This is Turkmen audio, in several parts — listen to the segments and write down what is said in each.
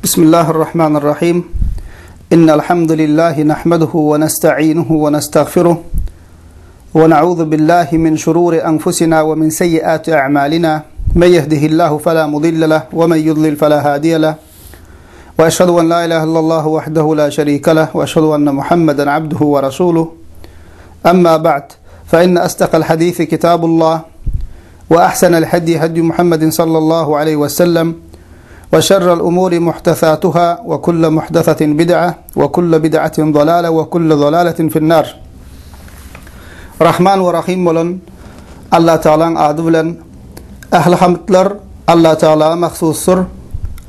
Bismillahirrahmanirrahim. Innel hamdelellahi nahmeduhu we nestainuhu we nestagfiruh. We na'udzu billahi min şururi enfusina we min seyyiati a'malina. Men yehdihillahu fela mudille leh we men yudlil fela hadiye leh. We eşhedü en la ilahe illallah vahdehu la şerike leh we eşhedü enne Muhammeden abduhu we resuluh. Amma ba'd. Fe inne asdaqal hadisi kitabullah we ahsenel hedi hedi Muhammedin sallallahu aleyhi ve sellem. Ve şerrel umuri muhtesatuhâ ve kulle muhtesetin bid'a ve kulle bid'atin zalale ve kulle zalaletin finnâr. Rahman we Rahim bolan Allah Tagalaň ady bilen ähli hamdlar Allah Tagalaga mahsusdyr.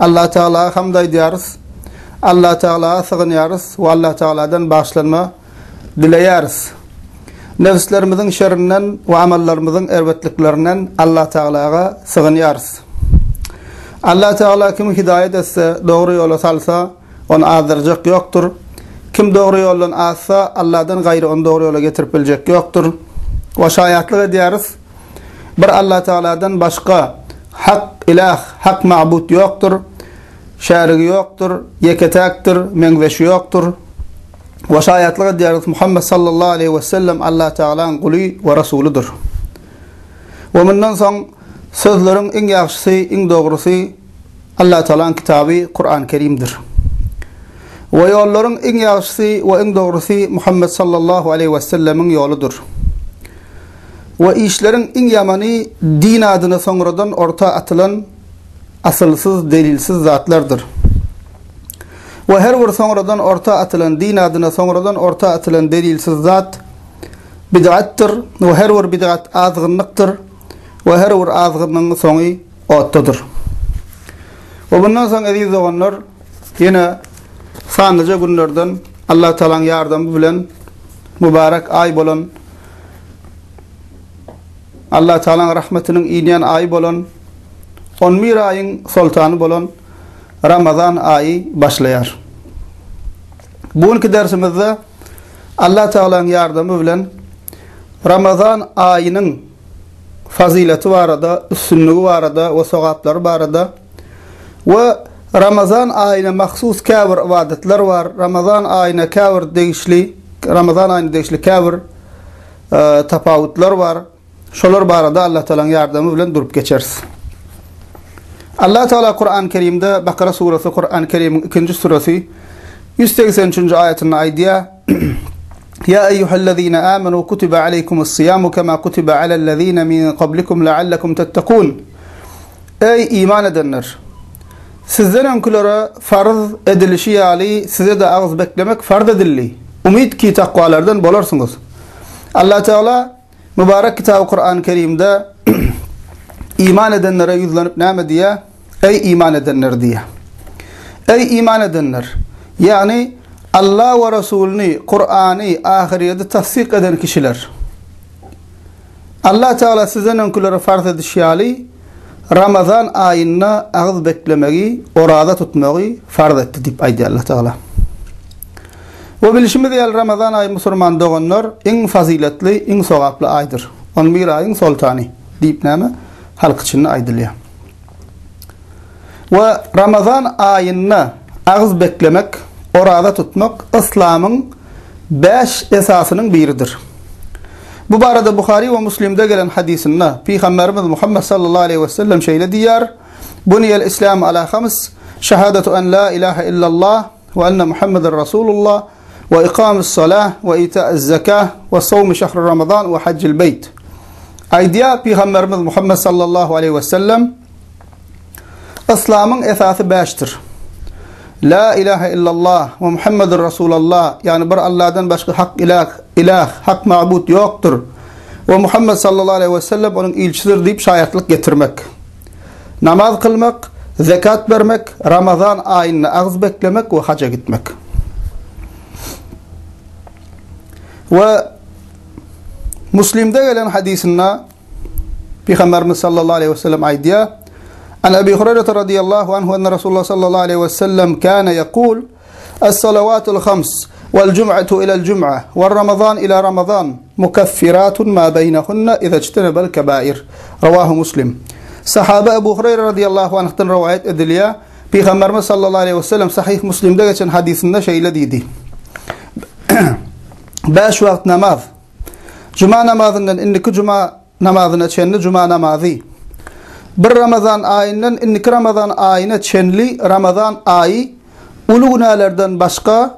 Allah Tagalaga hamd aýdýarys. Allah Tagalaga sygynýarys we Allah Tagaladan bagyşlanma dileýäris. Nebislerimiziň şerinden we amallarymyzyň erbetliklerinden Allah Tagalaga sygynýarys. Allah Tagala kimi hidaýat etse, dogry ýola salsa, ony azdyrjak ýokdur. Kim dogry ýoldan azsa, Allahdan gaýry ony dogry ýola getirip biljek ýokdur. We şaýatlyk edýäris, bir Allah Tagaladan başga hak ilah, hak mabut ýokdur. Şärigi ýokdur, ýeke-täkdir, meňzeşi ýokdur. We şaýatlyk edýäris, Muhammet sallallahu aleýhi we sellem Allah Tagalaň guly we rasulydyr. We mundan soň sözleriň iň ýagşysy, iň dogrusy Allah Tagalaň kitaby Kuran Kerimdir. We ýollaryň iň ýagşysy we iň dogrusy Muhammet sallallahu aleýhi we sellemiň ýoludyr. We işleriň iň ýamany din adyna soňradan orta atylan asylsyz, delilsiz zatlardyr. We her bir soňradan orta atylan din adyna soňradan orta atylan delilsiz zat bid'atdyr we her bir bid'at azgynlykdyr we her bir azgynlygyň soňy otdadyr. We bundan soň eziz doganlar ýene sanlyja günlerden Allah Tagalaň ýardamy bilen mübarek aý bolan Allah Tagalaň rahmetiniň inýän aýy bolan 11 aýyň soltany bolan Ramazan aýy başlaýar. Bu günki dersimizde Allah Tagalaň ýardamy bilen Ramazan aýynyň fazileti barada, üstünligi barada we sogaplary barada we Ramazan aýyna mahsus käbir ybadatlar bar. Ramazan aýyna käbir degişli, Ramazan aýyna degişli käbir e, tapawutlar bar. Şolar barada Allah Tagalaň ýardamy bilen durup geçeris. Allah Tagala Kuran Kerimde Bakara suresi Kuran Kerimiň ikinji suresi 183-nji aýatynda aýdýar: Ya eyyuhellezine amenu kutiba aleykumus siyamu kema kutiba alellezine min qablikum leallekum tettekun. Eý iman edenler! Sizden öňkülere farz edilişi ýaly size-de agyz beklemek farz edildi. Umyt ki takwalardan bolarsyňyz. Allah Tagala Mübarek kitaby Kurany Kerimde iman edenlere ýüzlenip näme diýýär? Eý iman edenler diýýär. Eý iman edenler! Ýagny Allah we Resulyny, Kurany, ahyrýeti tassyk eden kişiler. Allah Teala sizden öňkülere farz edişi ýaly Ramazan aýynda agyz beklemegi, oraza tutmagy farz etdi diýip aýdýar Allah Teala. We bilşimiz ýaly Ramazan aýy musurman doganlar iň fazyletli, iň sogaply aýdyr. On bir aýyň soltany diýip näme halk içinde aýdylýar. We Ramazan aýynda agyz beklemek, oraza tutmak yslamyň bäş esasynyň biridir. Bu barada Buhary we Muslimde gelen hadysynda Pygamberimiz Muhammed sallallahu aleýhi we sellem şeýle diýýär, Buniyel islamu ala hams, şahadatu en la ilaha illallah we enne Muhammeden Rasulullah we ikamus salah we ita'uz zekah we sawmi şahri Ramazan we haccil beýt. Aýdýar Pygamberimiz Muhammed sallallahu aleýhi we sellem, Yslamyň esasy bäşdir. La ilahe illallah we Muhammedur Rasulallah, ýagny bir Allahdan başga hak ilah, ilah, hak mabut ýokdur. We Muhammed sallallahu aleýhi we sellem onuň ilçisidir diýip şaýatlyk getirmek. Namaz kylmak, zekat bermek, Ramazan aýynda agyz beklemek we haja gitmek. We Muslimde gelen hadysynda Pygamberimiz sallallahu aleýhi we sellem aýdýar, An Abi Hureyre radiyallahu anhu enne Resulullah sallallahu aleýhi we sellem kana yekul, Es-salavatul hams wal cum'atu ila'l cum'a wal ramazan ila ramazan mukaffiratun ma beynehunne iza ijtenebel kebair. Rawahu Muslim. Sahaba Ebu Hureyre radiyallahu anh'dan rowaýat edilýär. Pygamberimiz sallallahu aleýhi we sellem Sahyh Muslimde geçen hadysynda şeýle diýdi. Bäş wagt namaz. Juma namazyndan indiki juma namazyna çenli juma namazy. Bir Ramazan aýyndan indiki Ramazan aýyna çenli Ramazan aýy uly günälerden başga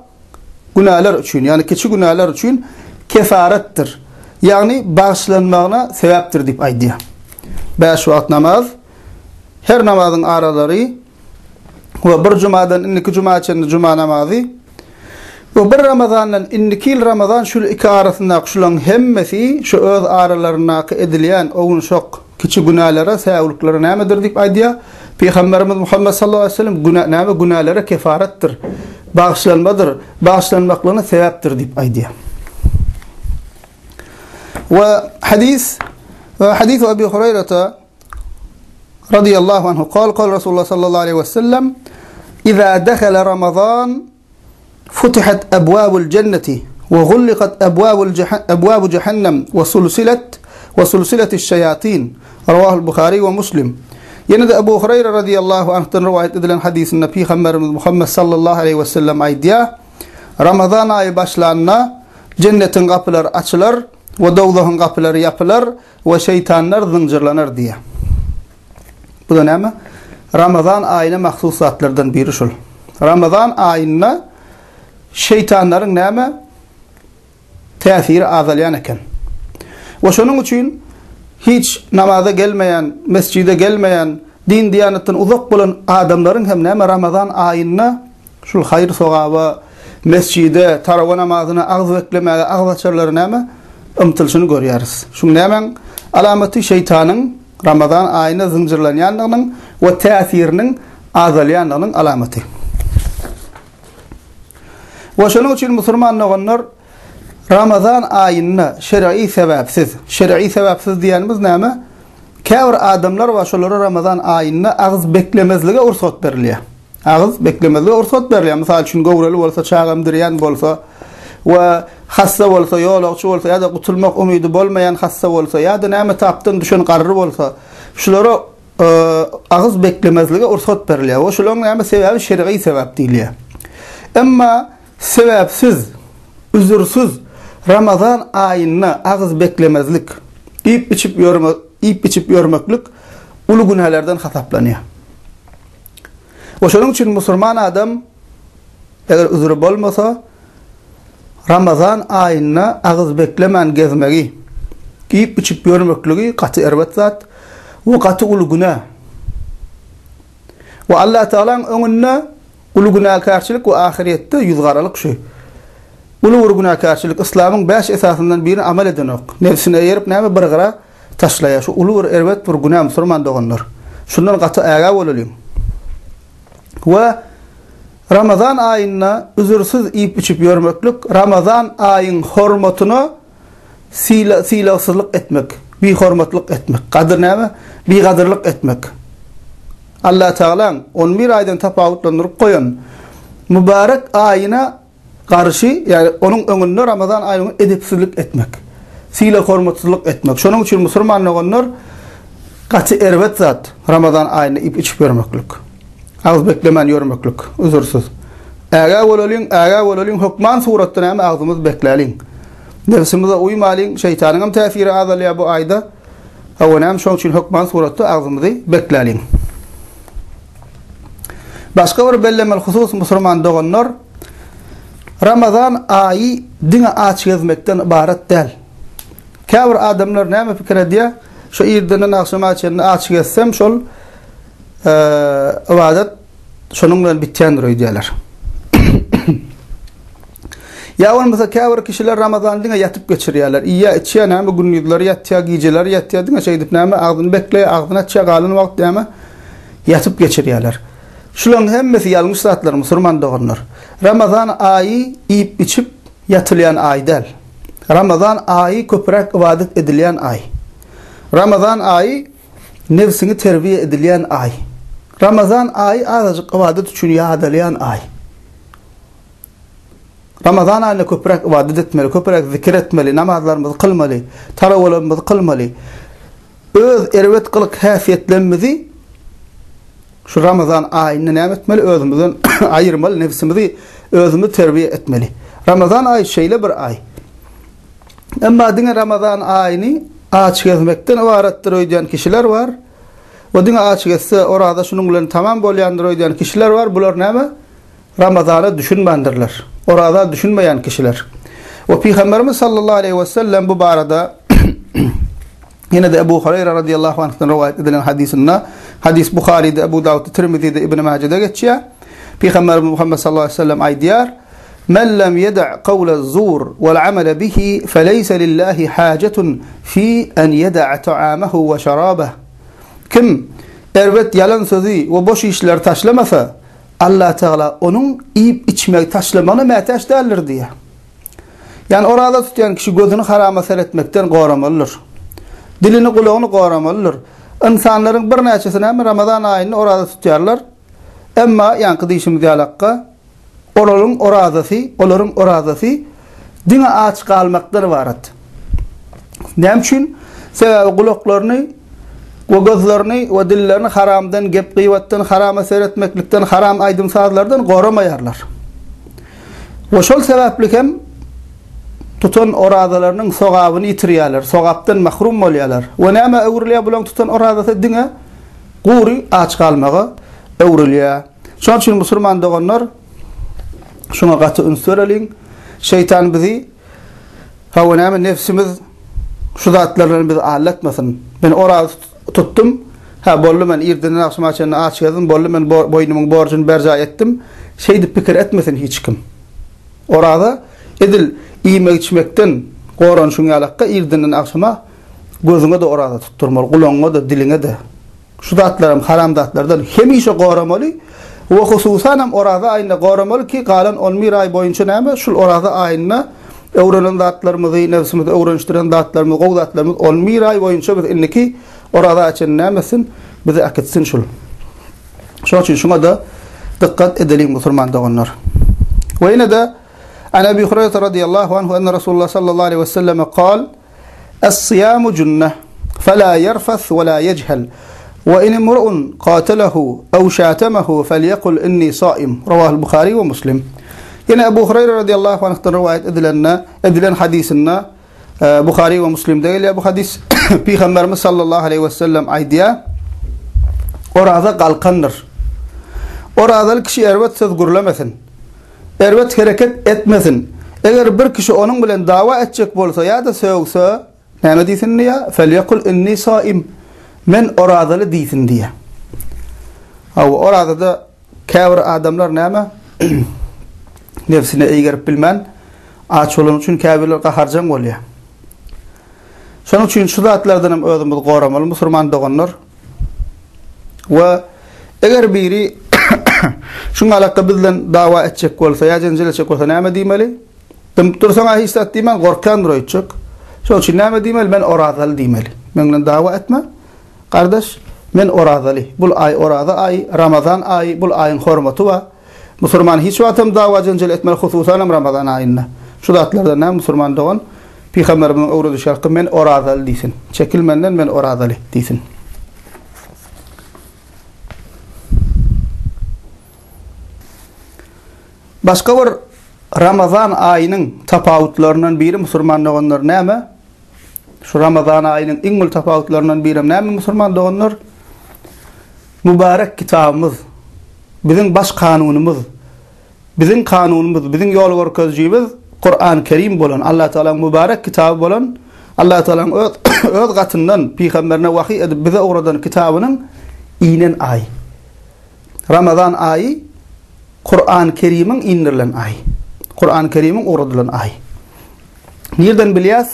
günäler üçin, ýagny kiçi günäler üçin kefaretdir. Ýagny bagyşlanmagyna sebäpdir diýip aýdýar. Bäş wagt namaz, her namazyň aralary we bir jumadan indiki juma çenli juma namazy we bir Ramazandan indiki ýyl Ramazan şul iki arasyndaky şularyň hemmesi şu öz aralaryndaky edilýän owunşak kiçi günälere, säwliklere nämedir diýip aýdýar. Pygamberimiz Muhammet sallallahu aleyhi ve sellem günä näme günälere kefaretdir, bagyşlanmadyr, bagyşlanmaklygyna sebäpdir diýip aýdýar. We hadis we hadis Abi Huraýrata radiyallahu anhu kal kal Resulullah sallallahu aleyhi ve sellem İza dehele Ramazan futihat ebwabul cenneti ve gullikat ebwabul ebwabu cehennem ve sulsilet ve sulsiletiş şeyatin Rawahul Buhari ve Muslim Ýene de Ebu Hureyre radiyallahu anh'dan rivayet edilen hadisinde Peygamberimiz Muhammed sallallahu aleyhi ve sellem aýdýar Ramazan aýy başlanda jennetiň gapylary açylar we dowzahyň gapylary ýapylar We şeýtanlar zynjyrlanar diýýär. Bu-da näme? Ramazan aýyna mahsus zatlardan biri şul. Ramazan aýynda şeýtanlaryň näme? Täsiri azalýan eken. We şonuň üçin hiç namaza gelmeýän, mesjide gelmeýän, din-diýanatdan uzak bolan adamlaryň hem näme Ramazan aýynda Şul haýyr-sogaba, mesjide, tarawa namazyna agyz beklemäge agyz açarlary näme? Ymtylyşyny görýäris. Şuň nämäň alamaty? Şeýtanyň Ramazan aýynda zynjyrlanýandygynyň we täsiriniň azalýandygynyň alamaty. We şonuň üçin musulman doganlar Ramazan aýynda şer'i sebäpsiz, şer'i sebäpsiz diýenimiz näme? Käbir adamlar bar, şolara Ramazan aýynda agyz beklemezlige rugsat berilýär. Agyz beklemezlige rugsat berilýär. Mysal üçin, göwreli bolsa, çaga emdirýän bolsa we hassa bolsa, ýolagçy bolsa ýa-da gutulmak umydy bolmaýan hassa bolsa ýa-da näme tapdan düşen garry bolsa, şulara agyz beklemezlige rugsat berilýär. We şularyň näme sebäbi şer'i sebäp diýilýär. Emma sebäpsiz, üzürsiz Ramazan aýynda agyz beklemezlik, iýip-içip ýörme, iýip-içip ýörmeklik uly günälerden hasaplanýar. We şonuň üçin musulman adam eger üzri bolmasa, Ramazan aýynda agyz beklemän gezmegi, iýip-içip ýörmekligi gaty erbet zat we gaty uly günä. We Allah Tagalaň öňünde uly günäkärçilik we ahyrýetde ýüzgaralyk şu. Uly bir günäkärçilik, yslamyň bäş esasyndan birini amal edenok. Nebsine eýerip näme bir gyra taşlaýar. Şu uly bir erbet bir günä musurman doganlar. Şundan gaty ägä bolalyň. We Ramazan aýynda üzürsiz iýip-içip ýörmeklik Ramazan aýyň hormatyna syla sylagsyzlyk etmek, bihormatlyk etmek. Gadyr näme? Bigadyrlyk etmek. Allah Tagalaň 11 aýdan tapawutlandyryp goýan mübarek aýyna garşy, ýagny onuň öňünde Ramazan aýynyň edepsizlik etmek, sylag-hormatsyzlyk etmek. Şonuň üçin musulman doganlar gaty erbet zat Ramazan aýynda iýip-içip ýörmeklik. Agyz beklemän ýörmeklik, üzürsüz. Ägä bolalyň, ägä bolalyň, hökman suratda näme agzymyzy bekläliň. Nebsimize uýmalyň, şeýtanyň hem täsiri azalýar bu aýda. Hawa näme şonuň üçin hökman suratda agzymyzy bekläliň. Başga bir bellemeli husus musurman doganlar, Ramazan aýy diňe aç gezmekden ybarat däl. Käbir adamlar näme pikir edýär? Şu irdenden agşama çenli aç gezsem şol ybadat şonuň bilen bitýändir öýdýärler. Ýa bolmasa käbir kişiler Ramazany diňe ýatyp geçirýärler. Iýýär, içýär, näme gündizleri ýatýar, gijeleri ýatýar, diňe şeýdip näme agzyny bekleýär, agzyny açýar, galan wagt näme ýatyp geçirýärler. Şularyň hemmesi ýalňyş zatlar musurman doganlar. Ramazan aýy iýip-içip ýatylýan aý däl. Ramazan aýy köpräk ybadat edilýän aý. Ramazan aýy nebsiňi terbiýe edilýän aý. Ramazan aýy azajyk ybadat üçin ýadalýan aý. Ramazan aýynda köpräk ybadat etmeli, köpräk zikir etmeli, namazlarymyzy kylmaly, tarawalarymyzy kylmaly. Öz erbet gylyk häsiýetlerimizi. Şu Ramazan aýynda näme etmeli? Özümizden aýyrmaly, nebsimizi özümiz terbiýe etmeli. Ramazan aýy şeýle bir aý. Emma diňe Ramazan aýyny aç gezmekden ybaratdyr öýdýän kişiler bar. We diňe aç gezse, oraza şunuň bilen tamam bolýandyr öýdýän kişiler bar. Bular näme? Ramazana düşünmändirler. Oraza düşünmeýän kişiler. We Pygamberimiz sallallahu aleýhi we sellem bu barada ýene-de Ebu Hureyre radiyallahu anhdan rowaýat edilen hadysynda, hadys Buharyda, Ebu Dawudda, Tirmizide, Ibn Majede geçýär. Pygamberimiz Muhammed sallallahu aleýhi we sellem aýdýar: Men lem yeda' qawla zur wal amala bihi feleysa lillahi hajatun fi an yeda'a ta'amahu we şarabah. Kim erbet ýalan sözi we boş işleri taşlamasa, Allatagala onuň iýip-içmegi taşlamagyna mätäç däldir diýýär. Ýagny oraza tutýan kişi gözüni harama seretmekden goramalydyr. Dilini, gulagyny goramalydyr. Ynsanlaryň birnäçesi näme Ramazan aýynda oraza tutýarlar. Emma ýaňky diýşimiz ýalakka olaryň orazasy, olaryň orazasy diňe aç galmakdan ybarat. Näme üçin? Sebäbi gulaklaryny we gözlerini we dillerini haramdan, gep-gybatdan, harama seretmeklikden, haram aýdym-sazlardan goramaýarlar. We şol sebäpli hem tutan orazalarynyň sogabyny ýitirýärler, sogapdan mahrum bolýarlar. We nämä öwrülýär bularyň tutan orazasy? Diňe gury aç galmaga öwrülýär. Şonuň üçin musulman doganlar şuňa gaty üns bereliň. Şeýtan bizi Hawa näme nebsimiz şu zatlar bilen bizi aldatmasyn. Men oraza tutdum. Hä boldy men irdenden agşama çenli aç gezdim, boldy men boýnumyň borjuny berjaý etdim. Şeýdip pikir etmesin hiç kim. Oraza edil iýmek-içmekden goranyşyň ýalakka irdenden agşama gözüňe-de oraza tutdurmaly, gulagyňa-da, diliňe-de. Şu zatlaram haram zatlardan hemişe goramaly we hususanam oraza aýynda goramaly ki galan on bir aý boýunça näme şul oraza aýynda öwrenen zatlarymyzy nebsimizi öwrenişdiren zatlarymyzy gowy zatlarymyzy on bir aý boýunça biz indiki oraza çenli näme etsin bizi äkitsin şul. Şonuň üçin şuňa-da dykgat edeliň musulman doganlar. We ýene-de An Ebi Hureyre radiyallahu anhu enne Resulullah sallallahu aleyhi ve selleme kal Es-syýamu junneh, felâ ýerfes we lâ ýejhel. We in imru'un katelehu ew şatemehu felyekul inni saim. Rawahul Buhary we Muslim. Ýene Ebu Hureyre radiyallahu anhdan rowaýat edilende, edilen hadysynda Buhary we Muslimde gelýär bu hadys. Pygamberimiz sallallahu aleyhi we sellem aýdýar: Oraza galkandyr. Orazaly kişi erbet söz gürlemesin. Erbet hereket etmesin. Eger bir kişi onuň bilen dawa etjek bolsa ýa-da sögse, näme diýsin diýýär? Felýekul inni saim. Men orazaly diýsin diýýär. Hawa, orazada käbir adamlar näme? Nebsine eýgerip bilmän, aç bolany üçin käbirler gaharjaň bolýar. Şonuň üçin şu zatlardan hem özümizi goramaly musulman doganlar. We eger biri şuň alakda biz bilen dawa etjek bolsa ýa jenjel etjek bolsa näme diýmeli? Dymyp dursaň-a hiç zat diýmän gorkýandyr öýtjek. Şonuň üçin näme diýmeli? Men orazaly diýmeli. Meň bilen dawa etme. Gardaş, men orazaly. Bul aý oraza aýy, Ramazan aýy, bul aýyň hormaty bar. Musurman hiç wagtam dawa jenjel etmeli hususanam Ramazan aýynda. Şu zatlardan näme musurman dogan Pygamberimiziň öwredişi ýaly men orazaly diýsin. Çekil menden men orazaly diýsin. Başga bir Ramazan aýynyň tapawutlaryndan biri musurman doganlar näme? Şu Ramazan aýynyň iň uly tapawutlaryndan birem näme musurman doganlar? Mübarek kitabymyz, biziň baş kanunymyz, biziň kanunymyz, biziň ýol görkezijimiz Kur'an Kerim bolan, Allah Teala'nyň mübarek kitaby bolan, Allah Teala'nyň öz öz gatyndan pygamberine wahyý edip bize ugradan kitabynyň inen aýy. Ramazan aýy Kur'an Kerimiň indirilen aýy. Kur'an Kerimiň ugradylan aýy. Nirden bilýäs?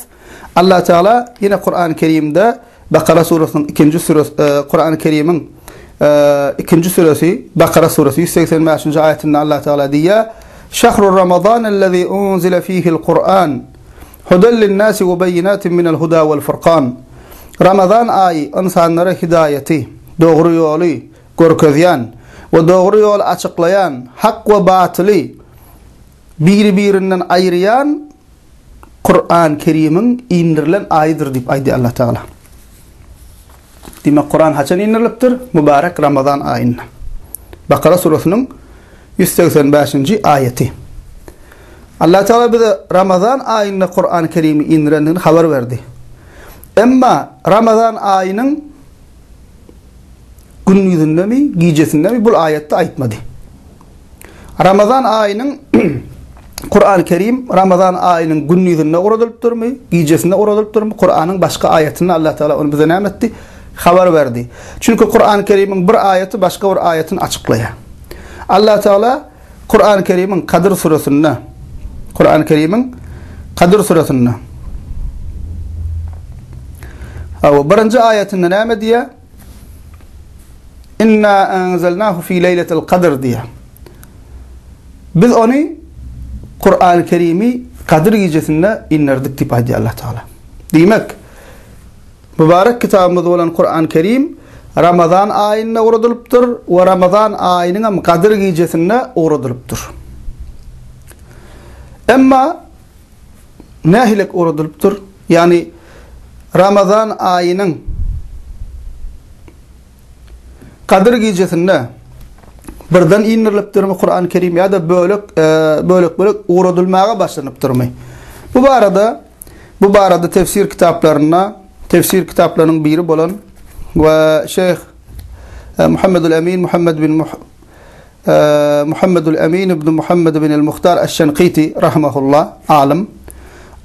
Allah Teala ýene Kur'an Kerimde Bakara surasynyň ikinji süresi, Kur'an Kerimiň ikinji süresi Bakara suresi 185-nji aýatynda Allah Teala diýýär: Şahru Ramazan allazi unzila fihil Kur'an hudan lin-nasi we beýinatin minel huda wal furkan. Ramazan aýy ynsanlara hidaýaty, dogry ýoly görkezýän we dogry ýoly açyklaýan, hak we batyly biri-birinden aýyrýan Kuran Kerimiň indirilen aýydyr diýip aýdýar Allah Tagala. Diýmek Kuran haçan indirilipdir? Mübarek Ramazan aýynda. Bakara surasynyň 185-nji aýaty. Allah Teala bize Ramazan aýynda Kur'an-ı Kerimi indirendigini habar berdi. Emma Ramazan aýynyň gündizindemi, gijesindemi bu aýatda aýtmady. Ramazan aýynyň Kur'an-ı Kerim Ramazan aýynyň gündizinde uradylypdyrmy, gijesinde uradylypdyrmy? Kur'anyň başga aýatynda Allah Teala ony bize näme etdi? Habar berdi. Çünki Kur'an-ı Kerimiň bir aýaty başga bir aýatyny açyklaýar. Allah Teala Kur'an-ı Kerimiň Kadyr suresinde Kur'an-ı Kerimiň Kadyr suresinde Hawa, birinji aýatynda näme diýýär? Inna enzelnahu fi leýletil kadr diýýär. Biz ony Kur'an-ı Kerimi Kadyr gijesinde indirdik diýip aýdýar Allah Taala. Diýmek, mübarek kitabymyz bolan Kur'an-ı Kerim Ramazan aýynda ugradylypdyr we Ramazan aýynyň hem Kadyr gijesinde ugradylypdyr. Emma nähili ugradylypdyr? Ýagny Ramazan aýynyň Gadyr gijesinde birden indirilipdirmi Kur'an-ı Kerim ýa-da bölek e, bölek-bölek ugradylmaga başlanypdyrmy? Bu barada bu barada tefsir kitaplarynda tefsir kitaplarynyň biri bolan we Şeyh e, Muhammedül Emin Muhammed bin Muh Muhammedül Emin ibn Muhammed ibn el-Muhtar eş-Şenkiti rahimehullah alym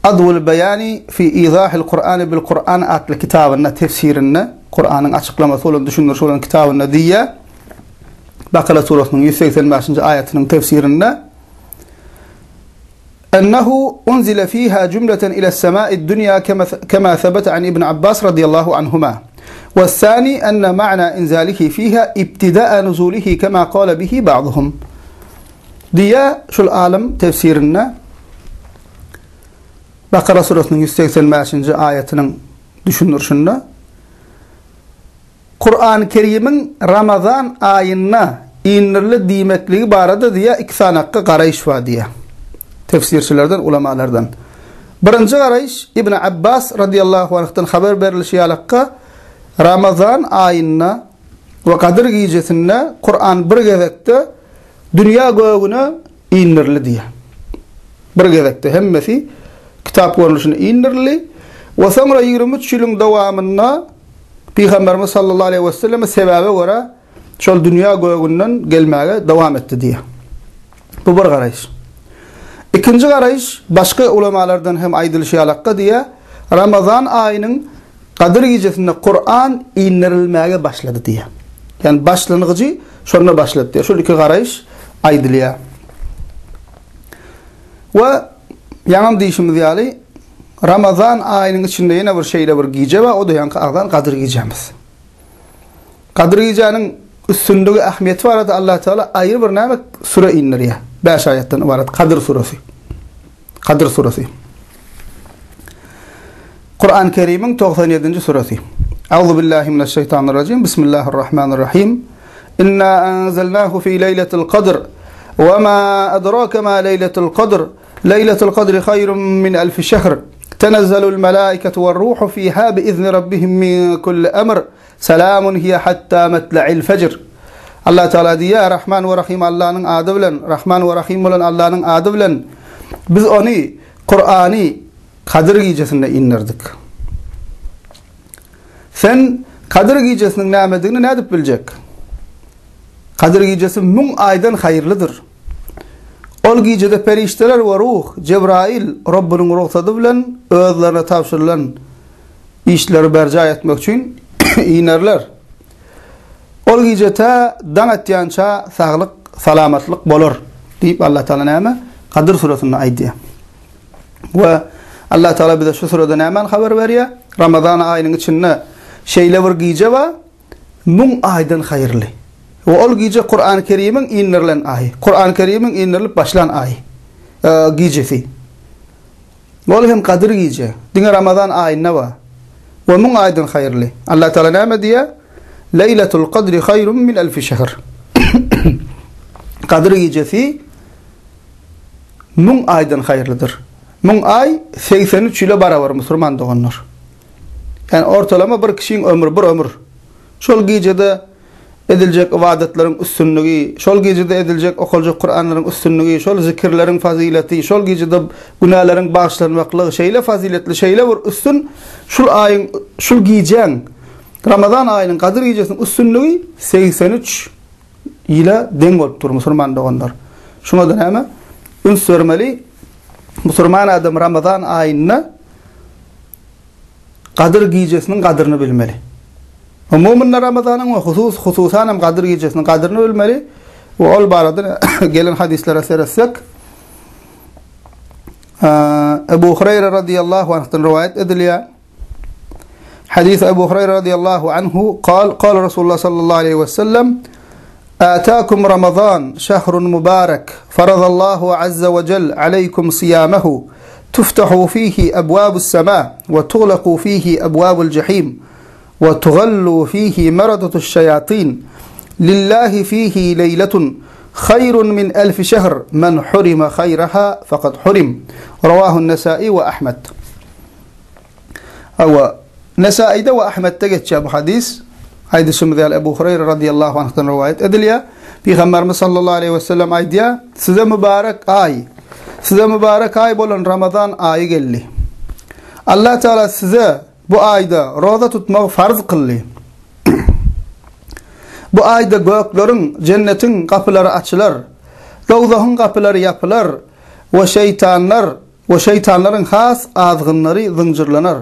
Adwul Beýani fi Izahil Kur'ani bil Kur'an atly kitabynda tefsirinde Kur'anyň açyklamasy bolan düşündirişi bolan kitabynda diýýär. Bakara surasynyň 185-nji aýatynyň tefsirinde Ennehu unzile fiha jumleten ile sema'id dunya kema sebete an Ibn Abbas radiyallahu anhuma. Ve sani enne ma'na inzalihi fiha ibtida'a nuzulihi kema kale bihi ba'duhum. Diýýär şul alym tefsirinde Bakara surasynyň 185-nji aýatynyň düşündirişinde Kur'an-ı Kerimiň Ramazan aýynda indirildi diýmekligi barada diýýär iki sany hakka garaýyş bar diýýär. Tefsirçilerden, ulamalardan. Birinji garaýyş Ibn Abbas radiyallahu anh'dan habar berilişi ýalakka Ramazan aýynda we Gadyr gijesinde Kur'an bir gezekde dünýä gögüne indirildi diýýär. Bir gezekde hemmesi kitap görnüşinde indirildi we soňra 23 ýylyň dowamynda Pygamberimiz sallallahu aleýhi we selleme sebäbe görä şol dünýä gögünden gelmäge dowam etdi diýýär. Bu bir garaýyş. Ikinji garaýyş başga ulamalardan hem aýdylyşy ýalakka diýýär, Ramazan aýynyň Gadyr gijesinde Kuran indirilmäge başlady diýýär. Ýagny başlangyjy şonda başlady diýýär. Şol iki garaýyş aýdylýar. We ýaňam diýşimiz ýaly Ramazan aýynyň içinde ýene bir şeýle bir gije bar, o-da ýaňky agzan Gadyr gijemiz. Gadyr gijäniň üstünligi, ähmiýeti barada Allah Teala aýry bir näme süre indirýär. 5 aýatdan ybarat Kadyr suresi. Kadyr suresi. Kur'an-ı Kerim'iň 97-nji suresi. Euzu billahi mineşşeýtanirrajim. Bismillahirrahmanirrahim. Inna enzelnahu fi leýletil kadr. Ve ma edrake ma leyletul kadr. Leýletul kadri haýrun min elfi şehr. Tenezzelul melaiketu we ruhu fiha bi izni rabbihim min kulli emr. Selamun hiye hatta metla'il fejr. Allah Teala diýýär, Rahman we Rahim Allanyň ady bilen, Rahman we Rahim bolan Allanyň ady bilen biz ony Kur'any Kadyr gijesinde indirdik. Sen Kadyr gijesiniň nämedigini nädip biljek? Kadyr gijesi müň aýdan haýyrlydyr. Ol gijede perişdeler we ruh, Jebraýyl, Robbunyň rugsady bilen özlerine tabşyrylan işleri berjaý etmek üçin inerler. Ol gije tä daň atýança saglyk, salamatlyk bolar diýip Allah Taala näme? Kadyr suresinde aýdýar. We Allah Taala bize şu surede nämäni habar berýär? Ramazan aýynyň içinde şeýle bir gije bar, Müň aýdan haýyrly. We ol gije Kur'an-ı Kerimiň indirilen aýy. Kur'an-ı Kerimiň indirilip başlan aýy. E, gijesi. Ol hem Kadyr gije. Diňe Ramazan aýynda bar. We müň aýdan haýyrly. Allah Teala näme diýýär? Leýletul Kadri haýrun min elfi şehr. Kadyr gijesi müň aýdan haýyrlydyr. Müň aý 83 ýyla barabar musulman doganlar. Ýani ortalama bir kişiň ömri bir ömür. Şol gijede ediljek ybadatlaryň üstünligi, şol gijede ediljek okaljak Kuranlaryň üstünligi, şol zikirleriň fazileti, şol gijede günäleriň bagyşlanmaklygy şeýle faziletli, şeýle bir üstün şul aýyň, şul gijäň, Ramazan aýynyň Gadyr gijesiniň üstünligi 83 ýyla deň bolup dur musulman doganlar. Şuňa-da näme? Üns bermeli. Musulman adam Ramazan aýynda Gadyr gijesiniň gadyryny bilmeli. Umumynda Ramazanyň we husus, hususan hem Gadyr gijesiniň gadyryny bilmeli we ol barada gelen hadyslara seretsek, Ebu Hureyre radiyallahu anh'dan rivayet edilýär. Hadis Ebu Hureyre radiyallahu anhu kal, kal Resulullah sallallahu aleyhi ve sellem Atakum Ramazan şehrun mübarek farazallahu azze ve cel aleykum siyamehu tuftahu fihi ebwabus sema ve tuglaku fihi ebwabul cehim ve tugallu fihi meradatuş şeyatin lillahi fihi leyletun hayrun min elfi şehr men hurime hayraha fakat hurim Ravahun Nesai ve Ahmed Hawa, Nesaide we Ahmetde geçýär bu hadys. Aýdyşymyz ýaly Ebu Hureyre radiyallahu anhdan rowaýat edilýär. Pygamberimiz sallallahu aleýhi we sellem aýdýar, Size mübarek aý, size mübarek aý bolan Ramazan aýy geldi. Allah Teala size bu aýda roza tutmagy farz kyldy. Bu aýda gökleriň, jennetiň gapylary açylar, dowzahyň gapylary ýapylar we şeýtanlar We şeýtanlaryň has azgynlary zynjyrlanar.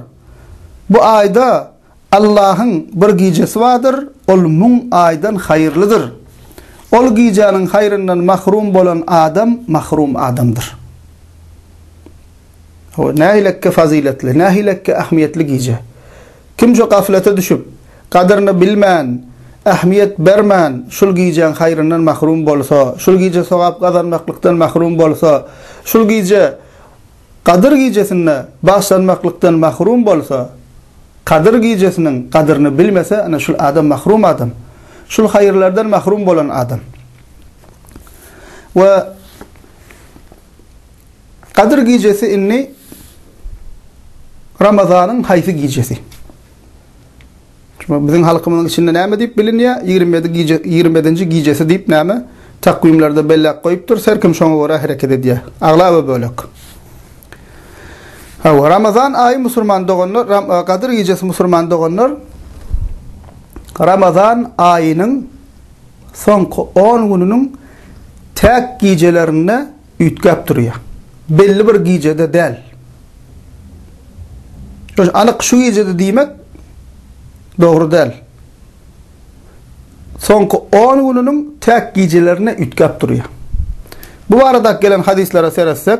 Bu aýda Allahyň bir gijesi bardyr, ol müň aýdan haýyrlydyr. Ol gijäniň haýryndan mahrum bolan adam mahrum adamdyr. Hawa, nähilekge fazyletli, nähilekge ähmiýetli gije. Kim şu gaflete düşüp, gadyryny bilmän, ähmiýet bermän, şul gijäň haýryndan mahrum bolsa, şul gije sogap gazanmaklykdan mahrum bolsa, şul gije Gadyr gijesinde bagyşlanmaklykdan mahrum bolsa, Kadyr gijesiniň gadyryny bilmese, ine şul adam mahrum adam. Şul haýyrlardan mahrum bolan adam. We Gadyr gijesi indi Ramazanyň haýsy gijesi? Şu biziň halkymyzyň içinde näme diýip bilinýär? 27 gije, 27-nji gijesi diýip näme? Takwimlerde belläp goýupdyr. Her kim şoňa görä hereket edýär. Aglaba bölek. Hawa, Ramazan aýy musulman doganlar, e, Gadyr gijesi musulman doganlar Ramazan aýynyň soňky 10 gününiň täk gijelerinde üýtgäp durýar. Belli bir gijede däl. Şoň anyk şu gijede diýmek dogry däl. Soňky 10 gününiň täk gijelerine üýtgäp durýar. Bu barada gelen hadyslara seretsek,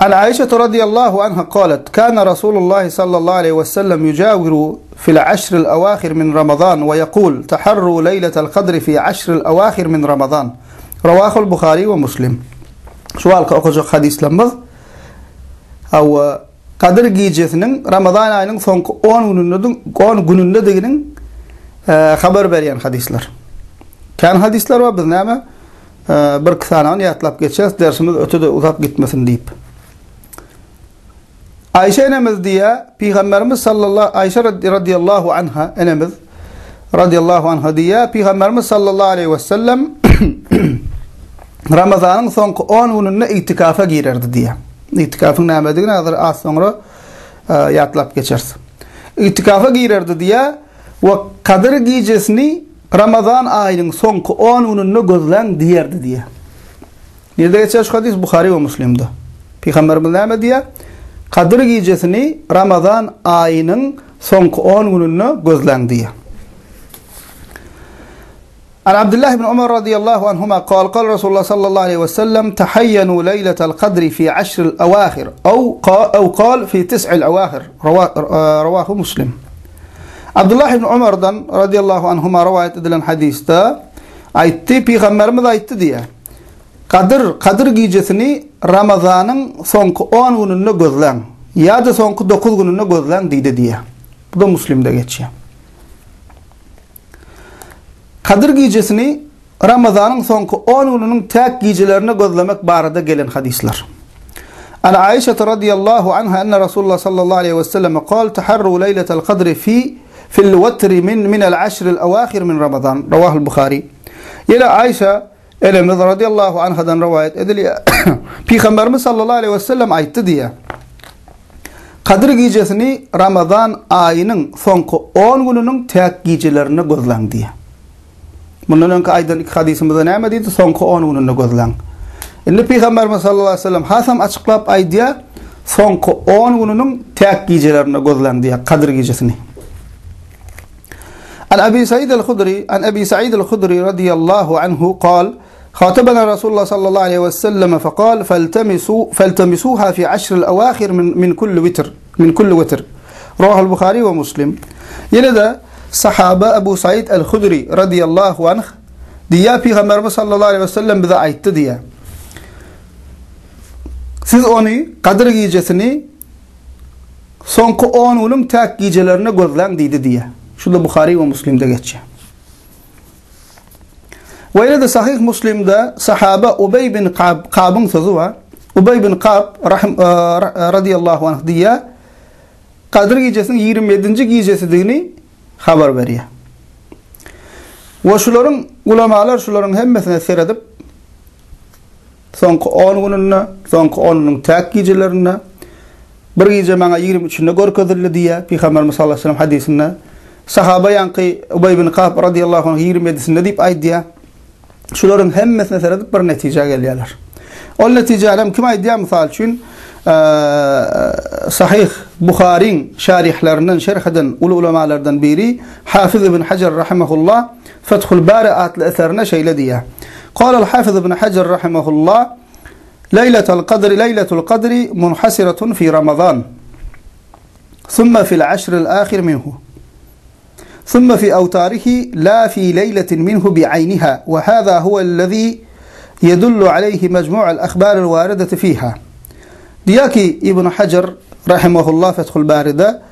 An Aişe radiyallahu anha qalet, kana Rasulullah sallallahu aleyhi ve sellem yujawiru fil ashril awahir min Ramazan ve yekul, taharru leyletel kadri fi ashril awahir min Ramazan. Ravahul Buhari ve Muslim. Şu halka okajak hadislerimiz Hawa Gadyr gijesiniň Ramazan aýynyň soňky 10 gününde 10 günündediginiň e, habar berýän hadyslar. Kän hadyslar bar, biz näme? Bir-iki sanyny ýatlap geçeris, dersimiz öte-de uzap gitmesin diýip. Aýşe enemiz diýýär, Pygamberimiz sallallahu Aýşe radiyallahu anha enemiz radiyallahu anha diýýär, Pygamberimiz sallallahu aleyhi we sellem Ramazanyň soňky 10 gününde itikafa girerdi diýýär. Itikafyň nämedigini häzir az soňra e, ýatlap geçeris. Itikafa girerdi diýýär we Kadyr gijesini Ramazan aýynyň soňky on gününde gözläň diýerdi diýýär. Nirde geçýär şu hadys? Buhary we Muslimde. Pygamberimiz näme diýýär? Kadyr gijesini Ramazan aýynyň soňky on gününde gözläň diýýär. An Abdullah ibn Umar radiyallahu anhuma kal kal Resulullah sallallahu aleyhi ve sellem tahayyanu leyletel kadri fi aşril awahir ew ew kal fi tis'il awahir ravahu Muslim. Abdullah ibn Umardan radiyallahu anhuma rowaýat edilen hadysda aýtdy, Pygamberimiz aýtdy diýýär. Gadyr, Gadyr gijesini Ramazanyň soňky 10 gününde gözläň ýa-da soňky 9 gününde gözläň diýdi diýýär. Bu da Muslimde geçýär. Gadyr gijesini Ramazanyň soňky on gününiň täk gijelerinde gözlemek barada gelen hadyslar. An Aişete radiyallahu anha enne Rasulullah sallallahu aleyhi ve sellem kal taharru leyletel kadri fi fil vetri min minel aşril evahir min Ramazan. Ravahul Buhari. Ýene Aişe enemiz radiyallahu anhadan rowaýat edilýär. Pygamberimiz sallallahu aleyhi ve sellem aýtdy diýýär. Kadyr gijesini Ramazan aýynyň soňky 10 gününiň täk gijelerinde gözläň diýýär. Mundan öňki aýdan iki hadysymyzda näme diýdi? Soňky on gününde gözläň. Indi Pygamberimiz sallallahu aleyhi ve sellem hasam açyklap aýdýar, soňky on gününiň täk gijelerinde gözläň diýýär, Kadyr gijesini. An Abi Said al-Hudri, an Abi Said al-Hudri radiyallahu anhu kal, Hatabana Rasulullah sallallahu aleyhi ve sellem fekal, feltemisu, feltemisuha fi aşril awahir min, min kulli witr. Min kulli witr. Rawahul Buhari we Muslim. Ýene-de sahaba Abu Said el-Hudri radiyallahu anh diýýär, Pygamberimiz sallallahu aleyhi ve sellem bize aýtdy diýýär. Siz ony Gadyr gijesini soňky 10 günüň täk gijelerinde gözläň diýdi diýýär. Şu-da Buhari we Muslimde geçýär. We ýene-de Sahyh Muslimde sahaba Ubeý bin Kab, Kabyň sözi bar. Ubeý bin Kab rahim, e, radiyallahu anh diýýär, Gadyr gijesiniň 27-nji gijesidigini habar berýär. We şularyň ulamalar şularyň hemmesine seredip Soňky on gününde, soňky on günüň täk gijelerinde, bir gije maňa ýigrimi üçünde görkezildi diýýär Pygamberimiz sallallahu aleýhi we sellem hadysynda. Sahaba ýaňky Ubeý bin Ka'b radiyallahu anh ýigrimi ýedisinde diýip aýdýar. Şularyň hemmesine seredip bir netijä gelýärler. Ol netijäni hem kim aýdýar? Mysal üçin, Sahyh Buharyň şarihlerinden şerh eden uly ulamalardan biri Hafiz ibn Hajar rahimehullah Fethul Bari atly eserinde şeýle diýýär. Kalal Hafiz ibn Hajar rahimehullah, Leýletul Kadri Leýletul Kadri munhasiratun fi Ramazan. Summa fil aşril ahir minhu. Summa fi awtarihi la fi leýletin minhu bi ayniha we hada huwellezî yedullu aleyhi mecmu'al ahbaril warideti fiha. Diýýär ki Ibn Hajar rahimehullah Fethul Baride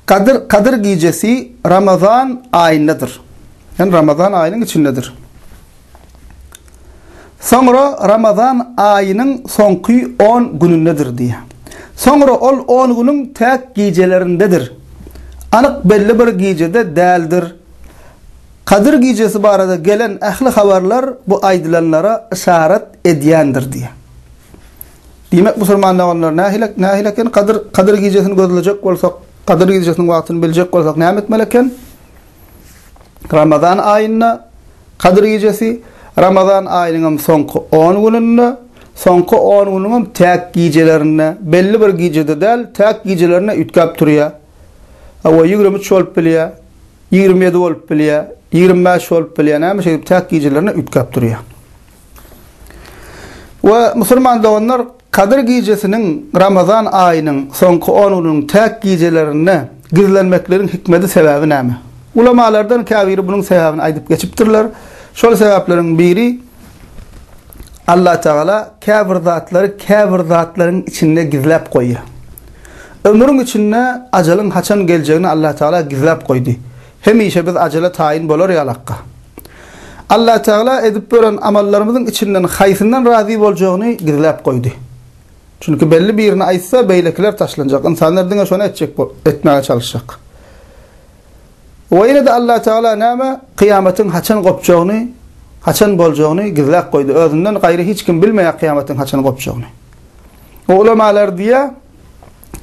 Gadyr, Gadyr gijesi Ramazan aýyndadyr. Ýagny Ramazan aýynyň içindedir. Soňra Ramazan aýynyň soňky on günündedir diýýär. Soňra ol on günüň täk gijelerindedir. Anyk belli bir gijede däldir. Gadyr gijesi barada gelen ähli habarlar bu aýdylanlara yşarat edýändir diýýär. Diýmek, musulman doganlar, nähili, nähili eken, Gadyr, Gadyr gijesini gözlejek bolsak, Gadyr gijesiniň wagtyny biljek bolsak näme etmeli eken? Ramazan aýynda Gadyr gijesi, Ramazan aýynyň hem soňky 10 gününde, soňky 10 günüň hem täk gijelerinde, belli bir gijede däl, täk gijelerinde üýtgäp durýar. Hawa, 23 bolup bilýär, 27 bolup bilýär, 25 bolup bilýär, näme şeýdip täk gijelerinde üýtgäp durýar. We musulman doganlar Kadyr gijesiniň Ramazan aýynyň soňky on gününiň täk gijelerinde gizlenmekligiň hikmedi sebäbi näme? Ulamalardan käbiri bunuň sebäbini aýdyp geçipdirler. Şol sebäpleriň biri Allah Tagala käbir zatlary käbir zatlaryň içinde gizläp goýýar. Ömrüň içinde ajalyň haçan geljegini Allah Tagala gizläp goýdy. Hemişe biz ajala taýyn bolar ýalakka. Allatagala edip beren amallarymyzyň içinden haýsyndan razy boljagyny gizläp goýdy. Çünki belli birini aýtsa, beýlekiler taşlanjak. Ynsanlar diňe şony etjek etmäge çalyşjak. We ýene-de Allatagala näme? Kyýamatyň haçan gopjagyny, haçan boljagyny gizläp goýdy. Özünden gaýry hiç kim bilmeýär kyýamatyň haçan gopjagyny. We ulamalar diýýär,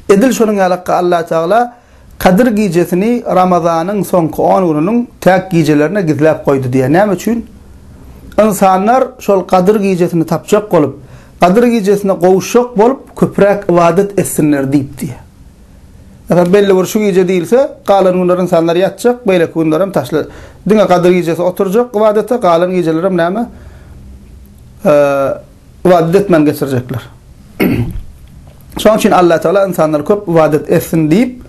edil şonuň ýalakka Allatagala Kadyr gijesini Ramazanyň soňky on gününiň täk gijelerine gizläp goýdy diýýär. Näme üçin? Ynsanlar şol Gadyr gijesini tapjak bolup, Gadyr gijesine gowuşjak bolup köpräk ybadat etsinler diýip diýýär. Meselem, belli bir şu gije diýilse, galan günler ynsanlar ýatjak, beýleki günlerem taşla diňe Gadyr gijesi oturjak ybadata, galan gijelerem näme? Ybadat etmän geçirjekler. Şonuň üçin Allah Teala ynsanlar köp ybadat etsin diýip,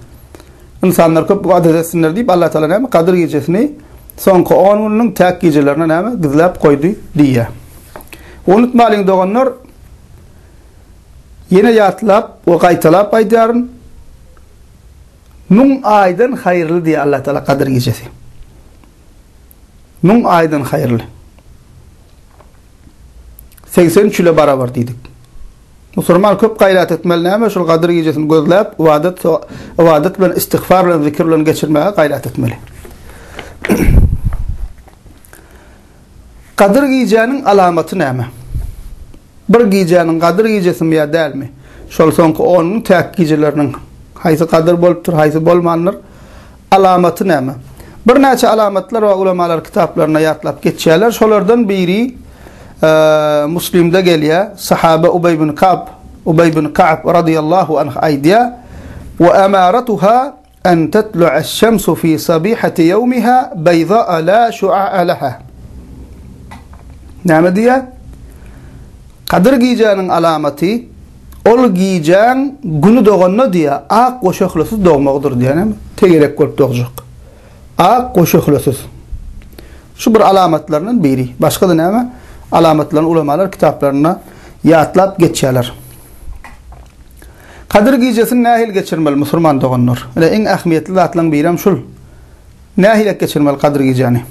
ynsanlar köp ybadat etsinler diýip Allah Teala näme Gadyr gijesini soňky 10 gününiň täk gijelerine näme gizläp goýdy diýýär. Unutmalyň doganlar, ýene ýatlap we gaýtalap aýdýaryn. Müň aýdan haýyrly diýýär Allah Teala Gadyr gijesi. Müň aýdan haýyrly. 83 ýyla barabar diýdik. Musulman köp gaýrat etmeli näme şol Gadyr gijesini gözläp, ybadat ybadat bilen, istigfar bilen, zikir bilen geçirmäge gaýrat etmeli. Gadyr gijäniň alamaty näme? Bir gijäniň Gadyr gijesimi ýa dälmi? Şol soňky on gün täk gijeleriniň haýsy Gadyr bolupdyr, haýsy bolmandyr? Alamaty näme? Birnäçe alamatlar bar ulamalar kitaplarynda ýatlap geçýärler. Şolardan biri Muslimde gelýär. Sahaba Ubeý bin Ka'b, Ubeý bin Ka'b radiyallahu anh aýdýar: "Wa amaratuha en tetlu'aş-şemsu fi sabihati ýewmiha beýza'a la şua'a laha." Näme diýýär? Gadyr gijäniň alamaty, ol gijäň Güni doganda diýýär, ak we şöhlesiz dogmagydyr diýýär. Näme? Tegelek bolup dogjak. Ak we şöhlesiz. Şu bir alamatlaryndan biri. Başga-da näme? Alamatlaryny ulamalar kitaplarynda ýatlap geçýärler. Gadyr gijesini nähili geçirmeli musulman doganlar? Ine iň ähmiýetli zatlaryň birem şul. Nähili geçirmeli Gadyr gijäni?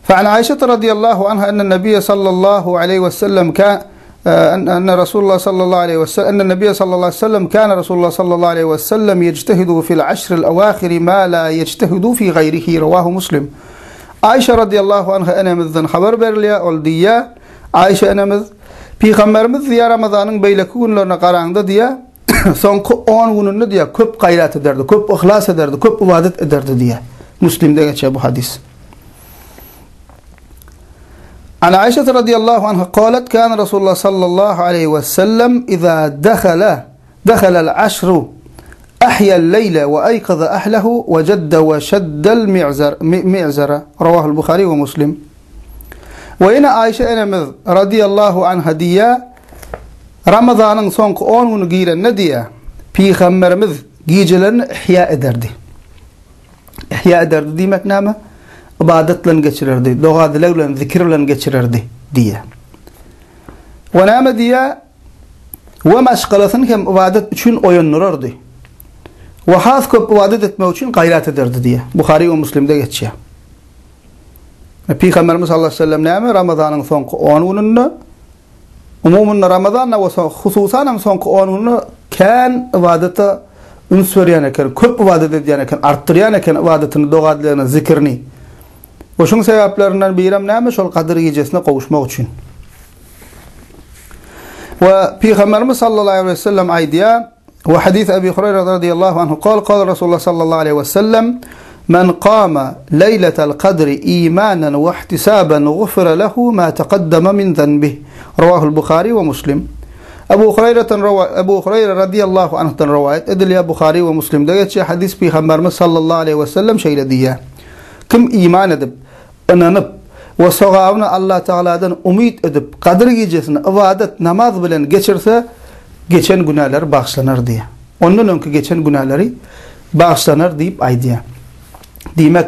Fa an Aişe radiyallahu anha enne Nebiye sallallahu aleyhi ve sellem ka enne Resulullah sallallahu aleyhi ve sellem enne Nebiye sallallahu aleyhi ve sellem kana Resulullah sallallahu aleyhi ve sellem yectehidu fil aşril awahiri ma la yectehidu fi gayrihi rawahu Muslim. Aişe radiyallahu anha enemizden habar berilýär, ol diýýär, Aişe enemiz Pygamberimiz diýýär Ramazanyň beýleki günlerine garaňda diýýär, soňky on gününde diýýär, köp gaýrat ederdi, köp yhlas ederdi, köp ybadat ederdi diýýär. Müslimde geçýär bu hadys. An Aişe radiyallahu anha qalat kana Rasulullah sallallahu aleyhi ve sellem iza dakhala dakhala al-ashru ahya al-leyla ve ayqaza ahlehu ve cedde ve şedde al-mi'zar mi'zara rawahu al-Buhari ve Muslim. We ýene Aişe enemiz radiyallahu anha diýýär, Ramazanyň soňky on güni girende diýýär, Pygamberimiz gijelerini ihýa ederdi. Ihýa ederdi diýmek näme? Ybadat bilen geçirerdi, doga-dileg bilen, zikir bilen geçirerdi diýýär. We näme diýýär? We maşgalasyny hem ybadat üçin oýandyrardy. We has köp ybadat etmek üçin gaýrat ederdi diýýär. Buhary we Muslimde geçýär. Pygamberimiz sallallahu aleyhi ve sellem näme Ramazanyň soňky 10 gününde umumynda Ramazanda bolsa hususan hem soňky 10 günde kän ibadata üns berýän eken, köp ibadat edýän eken, artdyrýan eken ibadatyny, doga-dilegini, zikrini. We şuň sebäplerinden birem näme şol Gadyr gijesine gowuşmak üçin. We Pygamberimiz sallallahu aleyhi ve sellem aýdýar, We hadis Abi Hurayra radiyallahu anhu kal kal Resulullah sallallahu aleyhi ve sellem Men kama leyletel kadri imanen ve ihtisaben gufira lehu ma taqaddama min zenbih. Ravahul Bukhari ve Muslim. Ebu Hureyre'den Ebu Hureyre radıyallahu anh'tan rivayet edilýär. Buhary we Muslimde geçýär. Hadis Pygamberimiz sallallahu aleyhi ve sellem şeýle diýýär. Kim iman edip, ynanyp we sogabyny Allah Tagaladan umyt edip, Gadyr gijesini ybadat, namaz bilen geçirse, geçen günäleri bagyşlanar diýýär. Ondan öňki geçen günäleri bagyşlanar diýip aýdýar. Diýmek,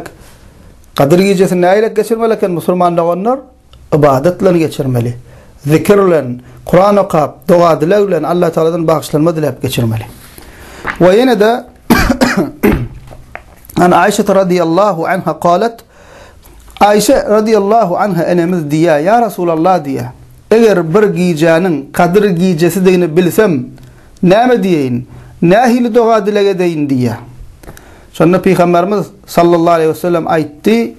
Gadyr gijesini nähili geçirmeli eken musulman doganlar? Ybadat bilen geçirmeli. Zikir bilen, Kuran okap, doga-dileg bilen Allah Tagaladan bagyşlanma diläp geçirmeli. We ýene-de An Aişe radiyallahu anha qalat Aişe radiyallahu anha enemiz diýýär, Ýa Resulallah diýýär, eger bir gijäniň Kadyr gijesidigini bilsem, näme diýeýin, nähili doga-dileg edeýin diýýär. Şonda Pygamberimiz sallallahu aleýhi we sellem aýtdy,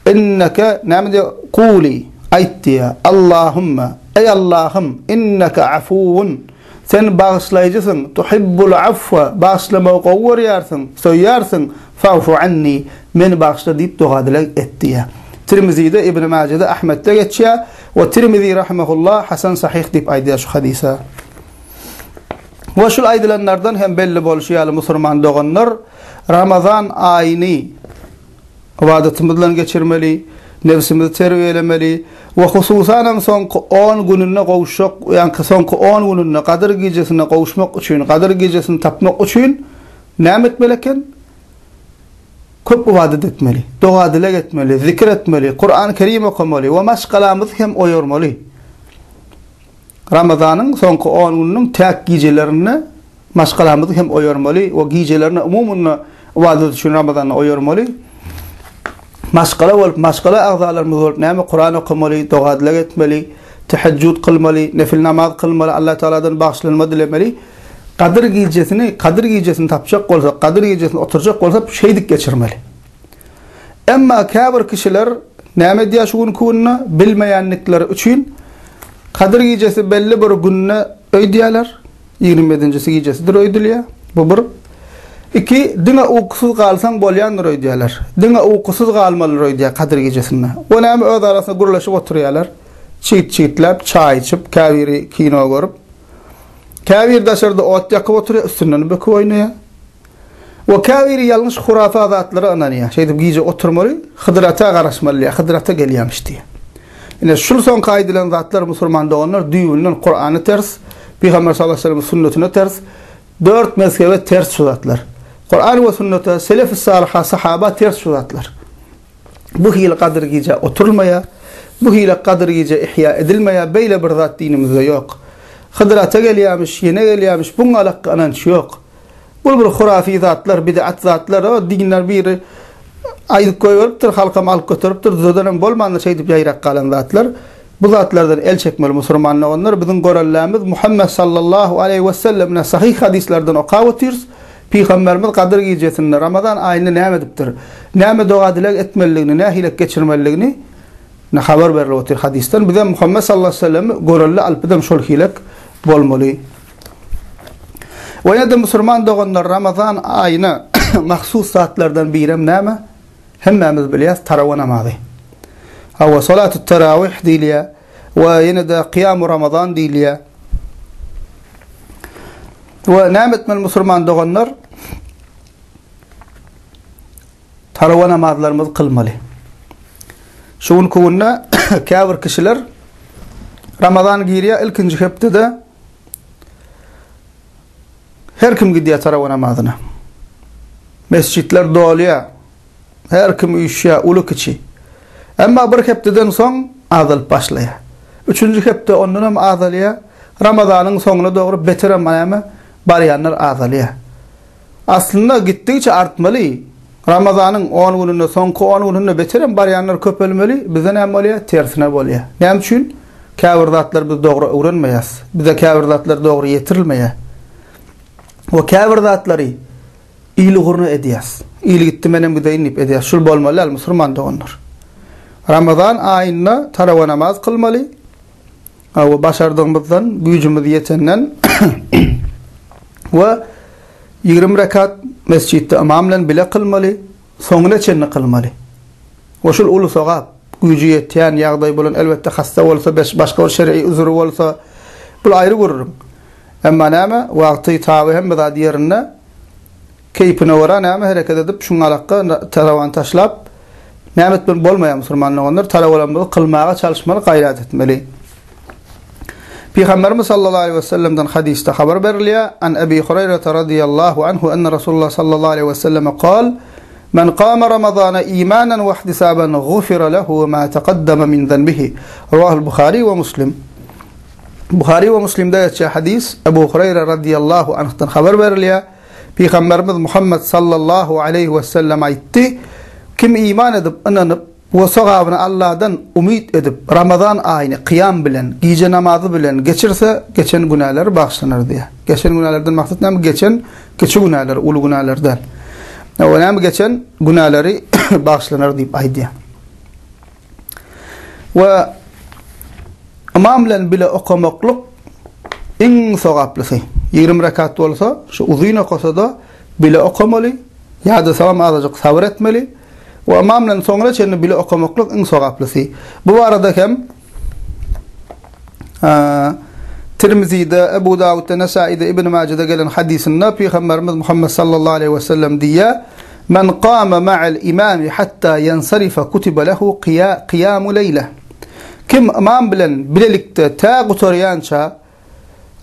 Inneke, näme diýýär, Kuli, aýt diýýär, Allahumma, eý Allahym, inneke afuwun, Sen bagyşlaýjysyň, tuhibbul afwa, bagyşlamagy gowy görýärsiň, söýýärsiň, fa'fu anni, meni bagyşla diýip doga-dileg et diýýär. Tirmizide, Ibn Majede, Ahmetde geçýär we Tirmizi rahimehullah hasan sahyh diýip aýdýar şu hadysa. We şul aýdylanlardan hem belli bolşy ýaly musurman doganlar Ramazan aýyny Ybadatymyz bilen geçirmeli, nebsimizi terbiýelemeli we hususanam soňky on gününde gowuşjak, ýaňky soňky on gününde Gadyr gijesine gowuşmak üçin, Gadyr gijesini tapmak üçin näme etmeli eken? Köp ybadat etmeli, doga-dileg etmeli, zikir etmeli, Kurany Kerim okamaly we maşgalamyzy hem oýarmaly. Ramazanyň soňky on gününiň täk gijelerinde maşgalamyzy hem oýarmaly we gijelerine umumynda ybadat üçin Ramazanda oýarmaly. Maşgala bolup, maşgala agzalarymyz bolup näme Kuran okamaly, doga-dileg etmeli. Tehejjüd kylmaly, nefil namaz kylmaly, Allah Tagaladan bagyşlanma dilemeli. Gadyr gijesini, Gadyr gijesini tapjak bolsak, Gadyr gijesini oturjak bolsak şeýdip geçirmeli. Emma käbir kişiler näme edýär şu günki günde bilmeýändikleri üçin Gadyr gijesi belli bir günde öýdýärler. Ýigrimi ýedinjisi gijesidir öýdülýär. Bu bir. Iki, diňe ukusyz galsaň bolýandyr öýdýärler. Diňe ukusyz galmalydyr öýdýär Gadyr gijesinde. O näme öz arasynda gürleşip oturýarlar. Çigit-çigitläp, çaý içip, käbiri kino görüp. Käbiri daşarda ot ýakyp oturýar, üstünden böküp oýnaýar. We käbiri ýalňyş hurafa zatlara ynanýar. Şeýdip gije oturmaly, Hydyr ata garaşmaly diýýär, Hydyr ata gelýärmiş diýýär. Ine şul soňky aýdylan zatlar musulman doganlar düýbünden Kurana ters, Pygamber sallallahu aleyhi ve sellem sünnetine ters, dört mezhebe ters şu zatlar. Kuran we sünnete, selef-i salyha, sahaba ters şu zatlar. Bu hili gadyr gije oturylmaýar. Bu hili gadyr gije ihýa edilmeýär. Beýle bir zat dinimizde ýok. Hydyr ata gelýärmiş, ýene gelýärmiş, buň alakga ynanç ýok. Bul bir hurafy zatlar, bid'at zatlar, o dinler biri aýdyp goýberipdir, halkam alyp göteripdir, düzedenem bolmandyr şeýdip ýaýrap galan zatlar. Bu zatlardan el çekmeli musurman doganlar. Biziň görellämiz Muhammet sallallahu aleýhi we sellemden sahyh hadyslardan okap otyrys. Pygamberimiz Gadyr gijesinde, Ramazan aýynda näme edipdir? Näme doga-dileg etmelidigini, nähilek geçirmelidigini habar berlip otyr hadysdan. Bizem Muhammet sallallahu aleýhi we sellemi görelde alyp bizem şol hilek bolmaly. We ýene-de musulman doganlar Ramazan aýyna mahsus zatlardan birem näme? Hemmämiz bilýäs tarawa namazy. Hawa, salatut tarawih diýilýär we ýene-de kyýamu Ramazan diýilýär. We näme etmeli musulman doganlar? Tarawa namazlarymyzy kylmaly. Şu günki günde käbir kişiler Ramazan girýär ilkinji hepdede her kim gidýär tarawa namazyna. Mesjitler dolýar. Her kim üýşýär, uly-kiçi. Emma bir hepdeden soň azalyp başlaýar. Üçünji hepde ondan hem azalýar. Ramazanyň soňuna dogry beterem näme barýanlar azalýar. Aslynda gitdigiçe artmaly. Ramazanyň on gününde, soňky on gününde beterem barýanlar köpelmeli. Bizde näme bolýar? Tersine bolýar. Näme üçin? Käbir zatlary biz dogry öwrenmeýäs. Bize käbir zatlar dogry ýetirilmeýär. We käbir zatlary il ugruna edýäs. Il gitdi menem gideýin diýip edýäs. Şul bolmaly däl musurman doganlar. Ramazan aýynda tarawa namaz kylmaly. We başardygymyzdan, güýjümiz ýetenden we 20 rekat mesjitde ymam bilen bile kylmaly, soňuna çenli kylmaly. We şul uly sogap, güýji ýetýän ýagdaý bolan elbetde hassa bolsa, başga bir şer'i üzri bolsa, bul aýry gürrüň. Emma näme, wagty, taby hemme zat ýerinde, Keýpine görä näme hereket edip şuňalakga tarawany taşlap näme etmeli bolmaýar musulman doganlar tarawalarymyzy kylmaga çalyşmaly gaýrat etmeli. Pygamberimiz sallallahu aleyhi ve sellemden hadysda habar berilýär. An Ebi Huraýrata radiyallahu anhu enne Rasulullah sallallahu aleyhi ve selleme kal Men kama Ramazana imanen ve ihtisaben gufira lehu ma taqaddama min zenbihi. Ravahul Buhari ve Muslim. Buhari we Muslimde geçýär hadys Ebu Huraýra radiyallahu anhdan habar berilýär. Pygamberimiz Muhammet sallallahu aleýhi wesellem aýtdy, Kim iman edip, ynanyp we sogabyny Allahdan umyt edip, Ramazan aýyny kyýam bilen, gije namazy bilen geçirse, geçen günäleri bagyşlanar diýýär. Geçen günälerden maksat näme? Geçen kiçi günäler, uly günäler däl. O näme geçen günäleri bagyşlanar diýip aýdýar. We ymam bilen bile okamaklyk iň sogaplysy. 20 rekat bolsa, şu uzyn okasa-da bile okamaly, ýa-da soňam azajyk sabyr etmeli. We ymam bilen soňuna çenli bile okamaklyk iň sogaplysy. Bu barada hem Tirmizide, Ebu Dawudda, Nesaide, Ibn Majede gelen hadysynda Pygamberimiz Muhammed sallallahu aleyhi ve sellem diýýär: Men kama ma'al imami hatta yansarifa kutiba lehu qiyamu leýle. Kim imam bilen bilelikde tä gutarýança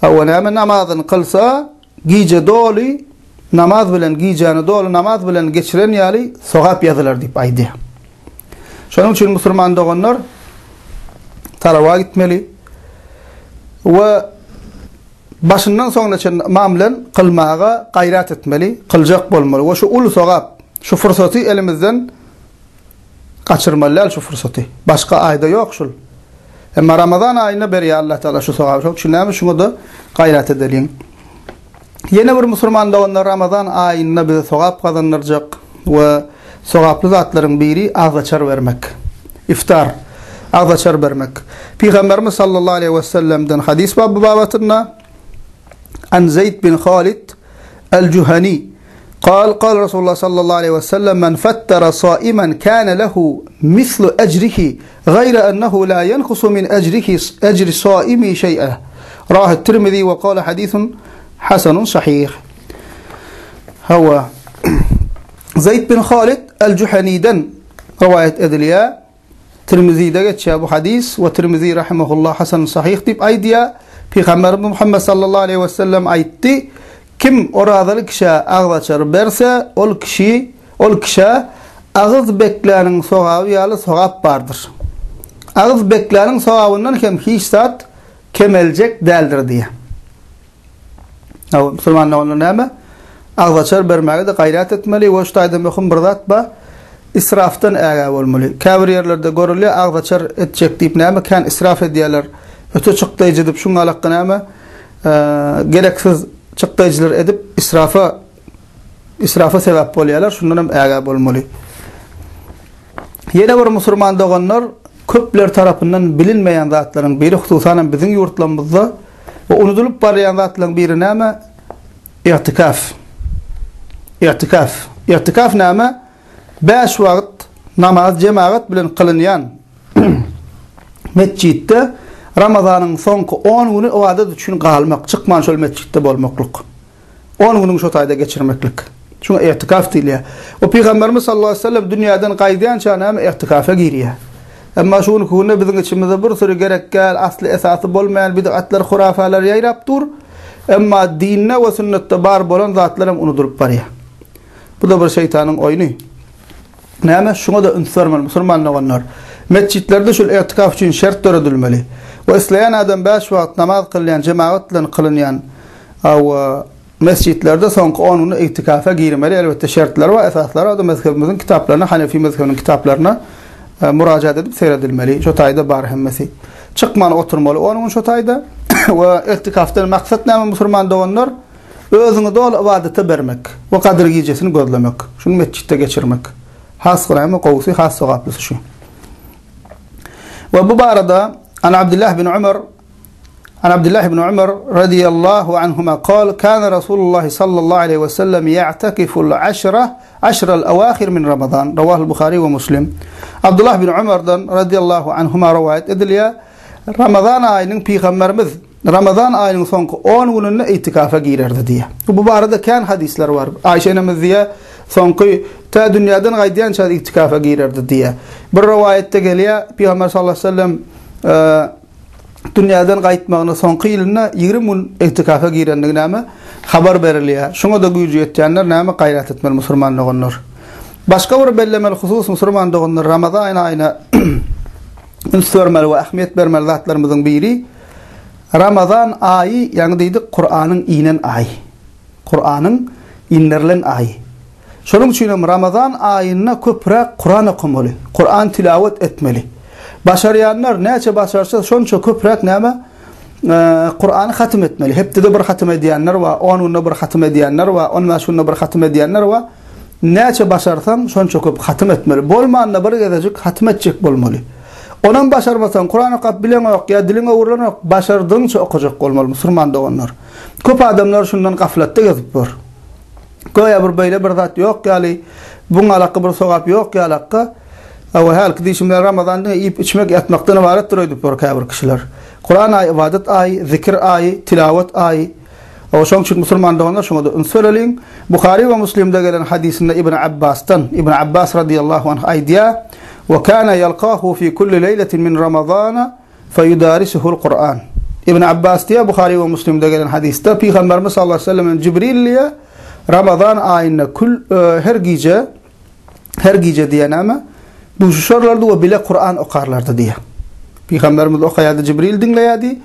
we näme namazyny kylsa, gije doly namaz bilen gijäni doly namaz bilen geçiren ýaly sogap ýazylar diýip aýdýar. Şonuň üçin musulman doganlar tarawa gitmeli we başyndan soňuna çenli ymam bilen kylmaga gaýrat etmeli, kyljak bolmaly we şu uly sogap, şu fursaty elimizden gaçyrmaly däl şu fursaty. Başga aýda ýok şul. Emma Ramazan aýynda berýär Allah Taala şu sogaby. Şonuň üçin näme şuňa-da gaýrat edeliň. Ýene bir musulman doganlar Ramazan aýynda bize sogap gazandyrjak we sogaply zatlaryň biri agzaçar bermek. Iftar, agzaçar bermek. Pygamberimiz sallallahu aleýhi we sellemden hadys bar bu babatynda. An Zeýd bin Halid el-Juhani Kal, kal Resulullah sallallahu aleýhi we sellem men fattara saimen kana lehu mislu ejrihi gaýra ennehu la ýenkusu min ejrihi ejri saimi şeý'a. Rawahu Tirmizi we kale hadisun hasanun sahih. Hawa. Zeýd bin Halid el-Juhaniden rowaýat edilýär. Tirmizide geçýär bu hadys we Tirmizi rahimehullah hasan sahyh diýip aýdýar. Pygamberimiz Muhammet sallallahu aleýhi we sellem aýtdy, Kim orazaly kişä agzaçar berse, ol kişi, ol kişä agyz bekläniň sogaby ýaly sogap bardyr. Agyz bekläniň sogabyndan hem hiç zat kemeljek däldir diýýär. Hawa, musulman doganlar näme? Agzaçar bermäge-de gaýrat etmeli we şu taýda möhüm bir zat bar. Israfdan ägä bolmaly. Käbir ýerlerde görülýär, agzaçar etjek diýip näme kän israf edýärler. Öte çykdaýjy edip şuň alakga näme gereksiz çykdaýjylar edip israfa israfa sebäp bolýarlar. Şundan hem ägä bolmaly. Ýene bir musulman doganlar köpler tarapyndan bilinmeýän zatlaryň biri, hususan hem biziň ýurtlarymyzda we unudylyp barýan zatlaryň biri näme? I'tikaf. I'tikaf. I'tikaf näme? Bäş wagt namaz jemagat bilen kylynýan metjitde Ramazanyň soňky on güni ybadat üçin galmak, çykman şol metjitde bolmaklyk. On günüňi şo taýda geçirmeklik. Şuňa i'tikaf diýilýär. We Pygamberimiz sallallahu aleýhi we sellem dünýäden gaýdýança näme i'tikafa girýär. Emma şu günki günde biziň içimizde bir süri gerek däl, asly esasy bolmaýan bidgatlar, hurafalar ýaýrap dur. Emma dinde we sünnetde bar bolan zatlar hem unudylyp barýar. Bu-da bir şeýtanyň oýny. Näme? Şuňa-da üns bermeli musulman doganlar. Metjitlerde şul i'tikaf üçin şert döredilmeli. We isleýän adam bäş wagt namaz kylýan jemagat bilen kylynýan we mesjitlerde soňky on günde i'tikafa girmeli. Elbetde şertleri bar, esaslary bar. O-da mezhebimiziň kitaplaryna, Hanefi mezhebiniň kitaplaryna murajat edip seredilmeli. Şo taýda bar hemmesi. Çykman oturmaly on gün şo taýda. We i'tikafdan maksat näme musulman doganlar? Özüňi doly ybadata bermek we Gadyr gijesini gözlemek. Şuny metjitde geçirmek. Has näme gowusy, has sogaplysy şu. We bu barada An Abdullah bin Umar An Abdullah ibn Umar radiyallahu anhuma kal kana Rasulullah sallallahu aleyhi ve sellem ya'takiful aşra aşral awahir min Ramazan. Rawahul Buhari we Muslim. Abdullah bin Umardan radiyallahu anhuma rowaýat edilýär. Ramazan aýynyň pygamberimiz Ramazan aýynyň soňky on gününde itikafa girerdi diýýär. Bu barada kän hadyslar bar. Aýşe enemiz diýýär, soňky tä dünýäden gaýdýança itikafa girerdi diýýär. Bir rowaýatda gelýär, Pygamber sallallahu aleyhi ve sellem dünýäden gaýtmagyna soňky ýylynda 20 gün itikafa girendigi näme habar berilýär. Şuňa-da güýji ýetýänler näme gaýrat etmeli musulman doganlar. Başga bir bellemeli husus musulman doganlar Ramazan aýyna üns bermeli we ähmiýet bermeli zatlarymyzyň biri Ramazan aýy, ýaňy diýdik, Kuranyň inen aýy. Kuranyň inderilen aýy. Şonuň üçin hem Ramazan aýynda köpräk Kuran okamaly, Kuran tilawat etmeli. Başarýanlar näçe başarsa şonça köpräk näme? Kurany hatym etmeli. Hepdede bir hatym edýänler bar, 10 günde bir hatym edýänler bar, 15 günde bir hatym edýänler bar. Näçe başarsaň, şonça köp hatym etmeli. Bolmanda bir gezejik hatym etjek bolmaly. Onam başarmasaň, Kuran okap bileňok ýa diliň öwrülenok, başardygyňça okajak bolmaly, musurman doganlar. Köp adamlar şundan gaflatda gezip ýör. Göýä bir beýle bir zat ýok ýaly, buň alakga bir sogap ýok ýalakga. Hawa, hälki diýşim ýaly Ramazan diňe iýip-içmek, ýatmakdan ybaratdyr öýdüp ýör käbir kişiler. Kuran aýy ybadat aýy, zikir aýy, tilawat aýy. Hawa, şonuň üçin musulman doganlar şuňa-da üns bereliň. Buhary we Muslimde gelen hadysynda Ibn Abbasdan, Ibn Abbas radiyallahu anh aýdýar, Wa kana ýalkahu fi kulli leýletin min Ramazana feýudarisuhul Kur'an. Ibn Abbas diýýär, Buhary we Muslimde gelen hadysda Pygamberimiz sallallahu aleyhi ve sellem Jibril diýýär, Ramazan aýynda kül her gije her gije diýýär näme? Duşuşarlardy we bile Kur'an okarlardy diýýär. Pygamberimiz okaýardy, Jibril diňleýärdi.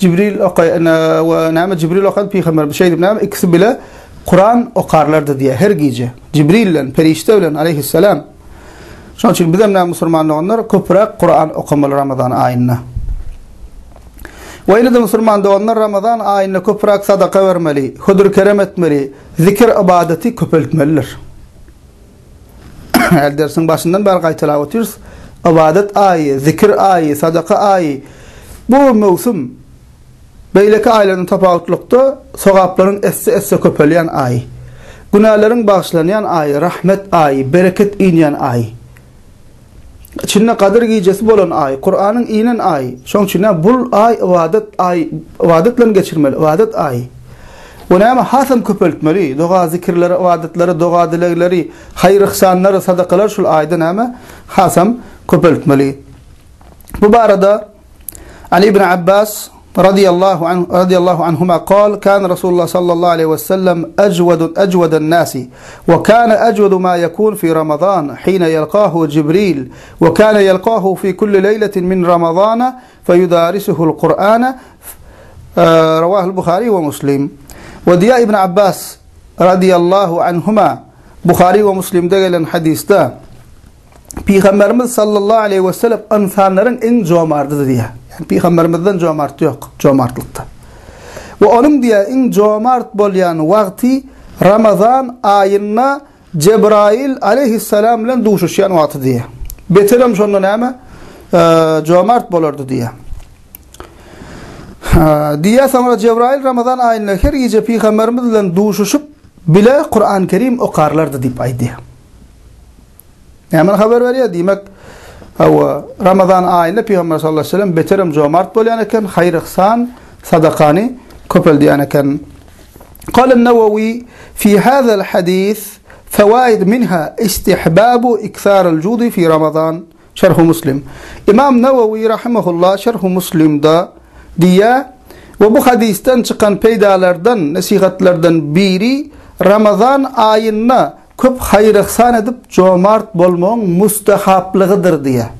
Jibril okaý we näme Jibril okady, Pygamberimiz şeýdip näme ikisi bile Kur'an okarlardy diýýär her gije. Jibril bilen, perişde bilen aleyhisselam. Şonuň üçin bizem näme musulman doganlar köpräk Kuran okamaly Ramazan aýynda. We ýene-de musulman doganlar Ramazan aýynda köpräk sadaka bermeli, hödür-kerem etmeli, zikir-ybadaty köpeltmelidir. Häli dersiň başyndan bäri gaýtalap otyrys. Ybadat aýy, zikir aýy, sadaka aýy. Bu möwsüm beýleki aýlardan tapawutlykda sogaplaryň esse-esse köpelýän aýy. Günäleriň bagyşlanýan aýy, rahmet aýy, bereket inýän aýy. Içinde Gadyr gijesi bolan aý, Kuranyň inen aýy. Şoň üçin näme bul aý ybadat aý, ybadat bilen geçirmeli, ybadat aýy. We näme hasam köpeltmeli, doga zikirleri, ybadatlary, doga dilegleri, haýyr-yhsanlary, sadakalary şul aýda näme hasam köpeltmeli. Bu barada An Ibn Abbas radiyallahu anh radiyallahu anhuma kal kan Rasulullah sallallahu aleyhi ve sellem ecvedu ecveden nasi ve kana ecvedu ma yekun fi Ramazan hina yelqahu Cibril ve kana yelqahu fi kulli leyletin min Ramazana feyudarisuhu'l Kur'ana Ravahul Buhari ve Muslim. Ve diya İbn Abbas radiyallahu anhuma Buhari ve Muslim'de gelen hadiste Pygamberimiz sallallahu aleýhi we sellem ynsanlaryň iň jomardydy diýýär. Ýagny pygamberimizden jomart ýok, jomartlykda. We onuň diýýär iň jomart bolýan wagty Ramazan aýynda Jebraýyl aleýhissalam bilen duşuşýan wagty diýýär. Beterem şonda näme? Jomart bolardy diýýär. Diýýär soňra Jebraýyl Ramazan aýynda her gije pygamberimiz bilen duşuşyp bile Kuran Kerim okarlardy diýip aýdýar. Näme habar berýär? Diýmek, hawa, Ramazan aýynda Pygamber sallallahu aleyhi ve sellem beterem jomart bolýan eken, haýyr-ihsan, sadakany köpeldýän eken. Qala an-Nawawi fi hadha al-hadis fawaid minha istihbabu ikthar al-judi fi Ramazan. Şerhu Muslim. Imam Nawawi rahimehullah Şerhu Muslimda diýýär, We bu hadysdan çykan peýdalardan, nesihatlardan biri Ramazan aýynda köp haýyr-yhsan edip jomart bolmagyň mustahaplygydyr diýýär.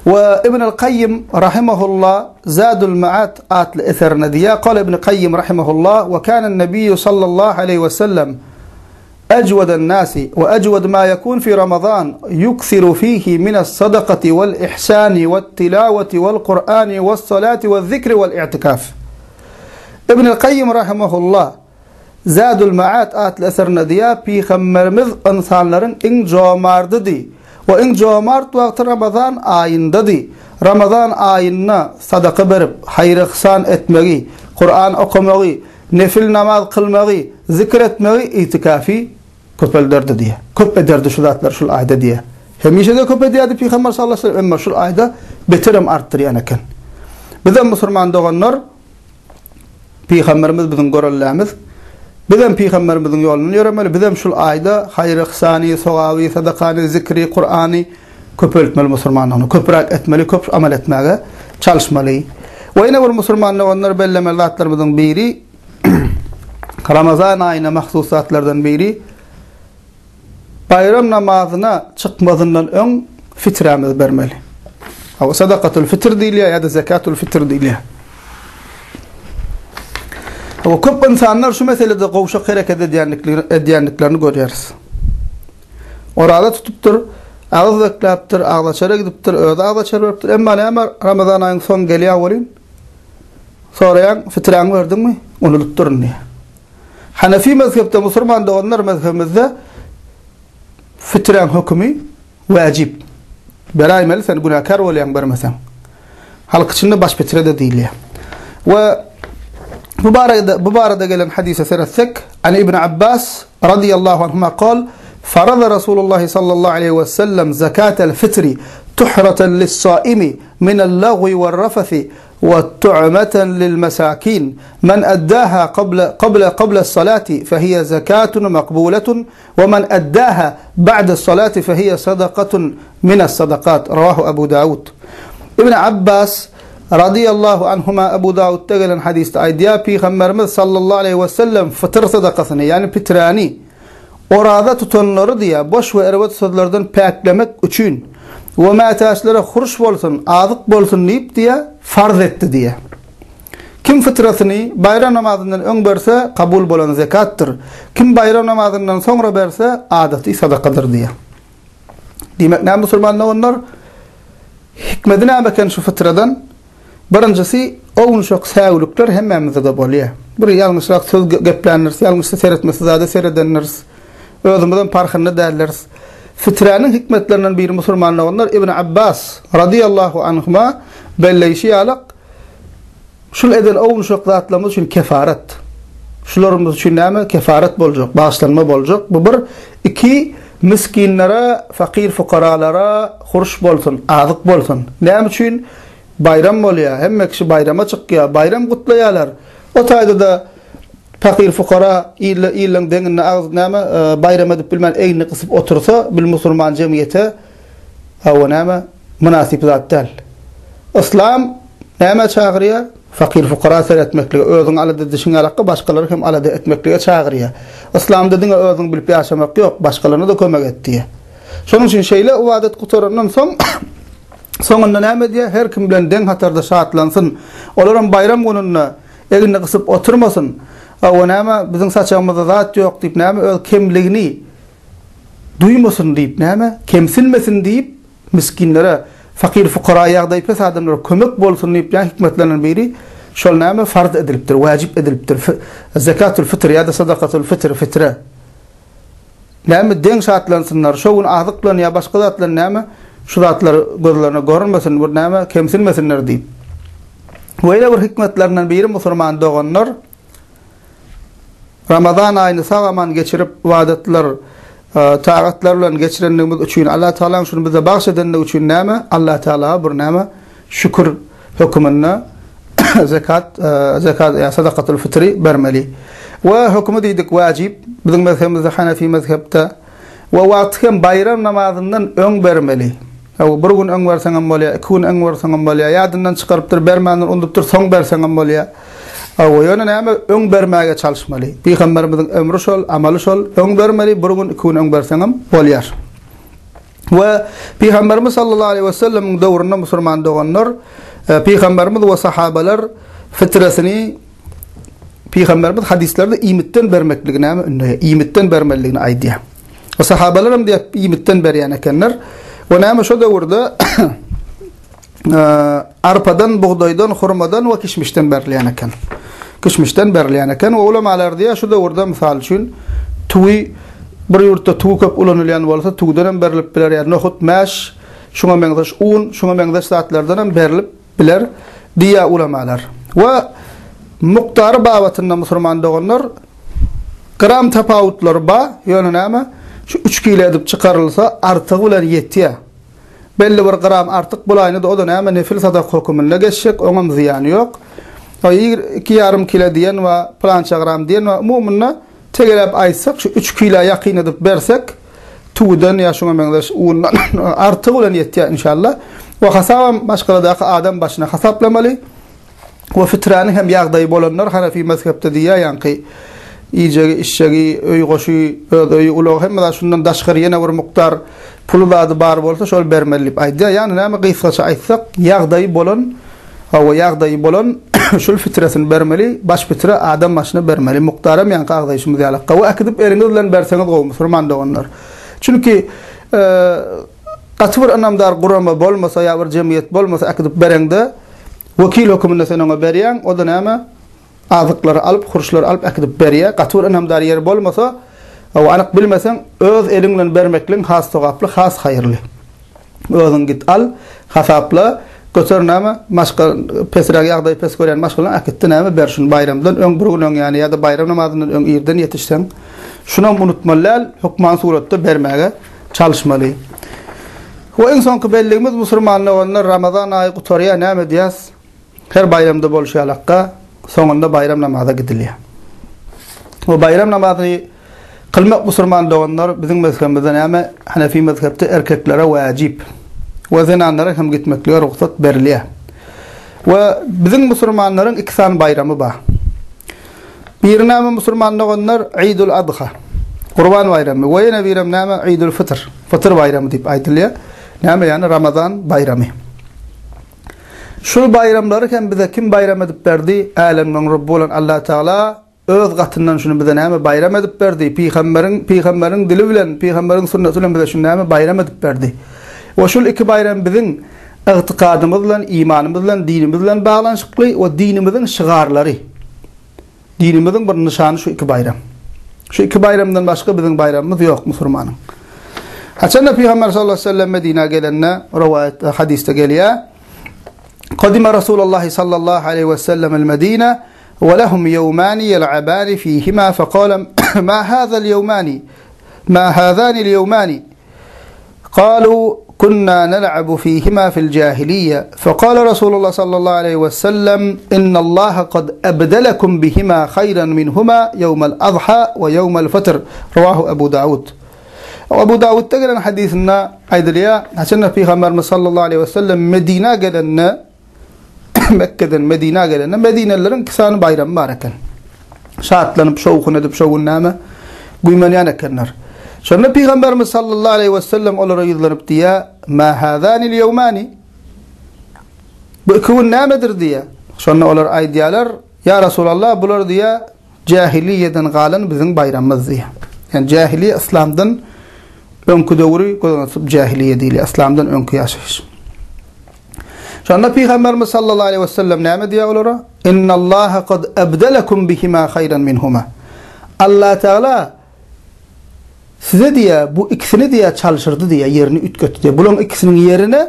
We Ibn al-Kaýym rahimehullah Zadul Maat atly eserinde diýýär, Kala Ibn Kaýym rahimehullah, We kana an-nabiyyu sallallahu aleýhi we sellem أجود الناس وأجود ما يكون في رمضان يكثر فيه من الصدقة والإحسان والتلاوة والقرآن والصلاة والذكر والاعتكاف Ibn Kaýym rahimehullah Zadul Maat atly eserinde diýýär, Pygamberimiz ynsanlaryň iň jomardydy we iň jomart wagty Ramazan aýyndady. Ramazan aýynda sadaka berip, haýyr-yhsan etmegi, Kuran okamagy, Nefil namaz kylmagy, zikir etmegi, itikafy köpelderdi diýýär. Köp ederdi şu zatlary şul aýda diýýär. Hemişe-de köp edýärdi Pygamber sallallahu aleyhi ve sellem, emma şul aýda beterem artdyrýan eken. Bizem musulman doganlar Pygamberimiz biziň görellämiz. Bizem Pygamberimiziň ýolundan ýöremeli. Bizem şul aýda haýyr-yhsany, sogaby, sadakany, zikri, Kurany köpeltmeli musulmanlygyny, köpräk etmeli, köp amal etmäge çalyşmaly. We ýene bir musulman doganlar bellemeli zatlarymyzyň biri Ramazan aýyna mahsus zatlardan biri baýram namazyna çykmazyndan öň fiträmizi bermeli. Hawa sadakatul fitr diýilýär ýa-da zekatul fitr diýilýär. Hawa köp insanlar şu meselede gowşak hereket edýändiklerini görýäris. Oraza tutupdyr, agyz bekläpdir, agzaçara gidipdir, özi agzaçar beripdir. Emma näme Ramazan aýyň soňy gelýär welin, soraýaň, fiträňi berdiňmi? Unudypdyryn diýýär. Hanefi mezhepde, musulman doganlar mezhebimizde fiträň hökümi wäjip. Beräýmeli sen günäkär bolýaň bermeseň. Halk içinde baş pitre-de diýilýär. We bu barada bu barada gelen hadise seretsek, An Ibn Abbas radiyallahu anhuma kal, Farada Rasulullah sallallahu aleyhi ve sellem zakatel fitri tuhratan lis-saimi min al-lagwi wal-rafathi ve tu'meten lil-mesakin. Men eddaha qabla qabla qabla as-salati fehiye zakatun makbuletun ve men eddaha ba'de as-salati fehiye sadakatun min as-sadakat. Rawahu Abu Dawud. Ibn Abbas radiyallahu anhuma Abu Dawudda gelen hadysda aýdýar, Pygamberimiz sallallahu aleýhi we sellem fytyr sadakasyny, ýagny piträni oraza tutanlary diýýär, boş we erbet sözlerden päklemek üçin we mätäçlere huruş bolsun, azyk bolsun diýip diýýär, farz etdi diýýär. Kim fytrasyny baýram namazyndan öň berse, kabul bolan zekatdyr. Kim baýram namazyndan soňra berse, adaty sadakadyr diýýär. Diýmek näme musulman doganlar? Hikmeti näme eken şu fytradan? Birinjisi, ownuşak säwlikler hemmämizde-de bolýar. Bir ýalňyşrak söz gepländiris, ýalňyşda seretmesiz zada seredendiris. Özümizem parhynda däldiris. Fiträniň hikmetlerinden biri musulman doganlar Ibn Abbas, radyýallahu anhuma, belleýşi ýalyk, Şul eden ownuşak zatlarymyz üçin kefaret. Şularymyz üçin näme? Kefaret boljak, bagyşlanma boljak. Bu bir. Iki, misginlere, fakir-fukaralara huruş bolsun, azyk bolsun. Näme üçin? Baýram bolýar, hemme kişi baýrama çykýar, baýram gutlaýarlar. O taýda-da fakir-fukara ille illeň deňinde agyz näme, baýram edip bilmän egnini gysyp otursa, bil musulman jemgyýete hawa näme, mynasyp zat däl. Yslam nämä çagyrýar? Fakir-fukara seretmeklige, özüňi alada edişiň ýalakka başgalary hem alada etmeklige çagyrýar. Yslamda diňe özüňi bilip ýaşamak ýok, başgalaryna-da kömek et diýýär. Şonuň üçin şeýle ybadat gutarandan soň, soňunda näme edýär? Her kim bilen deň hatarda şatlansyn. Olaram baýram gününde egnini gysyp oturmasyn. Hawa näme, biziň saçagymyzda zat ýok diýip näme öz kemligini duýmasyn diýip näme, kemsinmesin diýip, Misginlere, fakir-fukara, ýagdaýy pes adamlara kömek bolsun diýip ýa hikmetlerinden biri şol näme farz edilipdir, wajyp edilipdir. Zekatul fitr ýa-da sadakatul fitr, fitre. Näme deň şatlansynlar, şo gün azyk bilen ýa başga zat bilen näme şu zatlar gözlerine görünmesin, bir näme kemsinmesinler diýip. We ýene bir hikmetlerinden biri musulman doganlar Ramazan aýyny sag-aman geçirip, ybadatlar, tagatlar bilen geçirendigimiz üçin, Allah Tagalaň şuny bize bagş edendigi üçin näme? Allah Tagalaga bir näme? Şükür höküminde zekat, zekat ýa sadakatul fitri bermeli. We hökümi diýdik wajyp, biziň mezhebimizde Hanefi mezhepde. We wagty hem baýram namazyndan öň bermeli. Hawa, bir gün öň berseňem bolýar, iki gün öň berseňem bolýar, ýadyndan çykarypdyr, bermändir, unudupdyr, soň berseňem bolýar. Hawa, ýöne näme, öň bermäge çalyşmaly. Pygamberimiziň ömri şol, amaly şol, öň bermeli, bir gün, iki gün öň berseňem bolýar. We Pygamberimiz sallallahu aleýhi we sellemiň döwründe musulman doganlar, Pygamberimiz we sahabalar fitresini Pygamberimiz hadyslarda iýmitden bermekligi näme ündeýär? Iýmitden bermelidigini aýdýar. O sahabalar hem diýip iýmitden berýän ekenler. We näme şo döwürde arpadan, bugdaýdan, hurmadan we kişmişden berilýän eken. Kişmişden berilýän eken. We ulamalar diýýär şu döwürde mysal üçin tüwi bir ýurtda tüwi köp ulanylýan bolsa tüwden hem berlip biler ýa nohut, mäş, şuňa meňzeş un, şuňa meňzeş zatlardan hem berlip biler diýýär ulamalar. We mukdary babatynda musurman doganlar gram tapawutlary ba, ýöne näme, şu üç kile edip çykarylsa artygy bilen ýetýär. Belli bir gram artyk bolaýynda-da o-da näme nefil sadaka höküminde geçjek, oňam zyýany ýok. Iki ýarym kile diýen bar, pylança gram diýen bar. Umumynda Tegeläp aýtsak, şu üç kilä ýakyn edip bersek, tüwüden ýa şuňa meňzeş undan artygy bilen ýetýär inşallah. We hasabam maşgaladaky adam başyna hasaplamaly. We fiträniň hem ýagdaýy bolanlar Hanefi mezhepde diýýär, ýaňky iýjegi, içjegi, öý goşy, öz öýi, ulagy hemme zat şundan daşgary ýene bir mukdar puly zady bar bolsa şol bermeli diýip aýdýar. Ýagny näme gysgaça aýtsak, ýagdaýy bolan Hawa, ýagdaýy bolan şul fitresini bermeli, baş fitre adam başyna bermeli. Mukdaram ýaňky agzaýşymyz ýaly. Gawy äkidip eliňiz bilen berseňiz gowy musurman doganlar. Çünki gaty bir ynamdar gurama bolmasa ýa bir jemgyýet bolmasa äkidip bereňde wekil höküminde sen oňa berýäň, o-da näme? Azyklary alyp, hurşlary alyp äkidip berýär. Gaty bir ynamdar ýeri bolmasa, hawa anyk bilmeseň öz eliň bilen bermekligiň has sogaply, has haýyrly. Özüň git al, hasapla, göter näme, maşga pesräk ýagdaýy pes görýän maşgalaň äkitdi näme ber şuny baýramdan öň bir gün öň ýany ýa-da baýram namazyndan öň irden ýetişseň şunam unutmaly däl, hökman suratda bermäge çalyşmaly. We iň soňky belligimiz musurman doganlar Ramazan aýy gutarýar näme edýäs? Her baýramda bolşy ýalakka soňunda baýram namaza gidilýär. We baýram namazy Kylmak musurman doganlar biziň mezhebimizde näme Hanefi mezhepde erkeklere wajyp we zenanlara hem gitmeklige rugsat berilýär. We biziň musurmanlaryň iki sany baýramy bar. Biri näme musurman doganlar Eýdul Adha Gurban baýramy we ýene birem näme Eýdul Fitr Fytr baýramy diýip aýdylýar. Näme ýagny Ramazan baýramy. Şul baýramlary hem bize kim baýram edip berdi? Älemleriň Robby bolan Allah Tagala Öz gatyndan şuny bize näme baýram edip berdi? Pygamberiň, pygamberiň dili bilen, pygamberiň sünneti bilen bize şuny näme baýram edip berdi? We şul iki baýram biziň. ygtykadymyz bilen, imanymyz bilen, dinimiz bilen baglanyşykly we dinimiziň şygarlary. Dinimiziň bir nyşany şu iki baýram. Şu iki baýramdan başga biziň baýramymyz ýok musurmanyň. Haçanda Pygamber sallallahu aleyhi ve sellem Medinä gelende, rowaýatda, hadysda gelýär. Kadime Resulullah sallallahu aleyhi ve sellem el-Medine ve lehum yevmani yel'abani fihima fekale ma hazal yevmani ma hazani el-yevmani قالوا كنا نلعب فيهما في الجاهلية فقال رسول الله صلى الله عليه وسلم إن الله قد أبدلكم بهما خيرا منهما يوم الأضحى ويوم الفطر رواه أبو داود Abu Dawudda gelen hadysynda aýdylýar, haçanda Pygamberimiz sallallahu aleýhi we sellem Medinä gelende, Mekgeden Medinä gelende, Medinelileriň iki sany baýramy bar eken. Şatlanyp, şowhun edip, şo gün näme güýmenýän ekenler. Şonda Pygamberimiz sallallahu aleýhi we sellem olara ýüzlenip diýýär, Ma hazanil ýewmani? Bu iki gün nämedir diýýär. Şonda olar aýdýarlar, Ýa Resulallah, bular diýýär, Jähiliýeden galan biziň baýramymyz diýýär. Ýagny jähiliýe yslamdan öňki döwri göz öňünde tutup jähiliýe diýilýär. Yslamdan öňki ýaşaýyş. Şonda Pygamberimiz sallallahu aleýhi we sellem näme diýýär olara? Innallaha kad abdalakum bihima haýran minhuma. Allah Taala size diýýär, bu ikisini diýýär çalşyrdy diýýär, ýerini üýtgetdi diýýär. Bularyň ikisiniň ýerine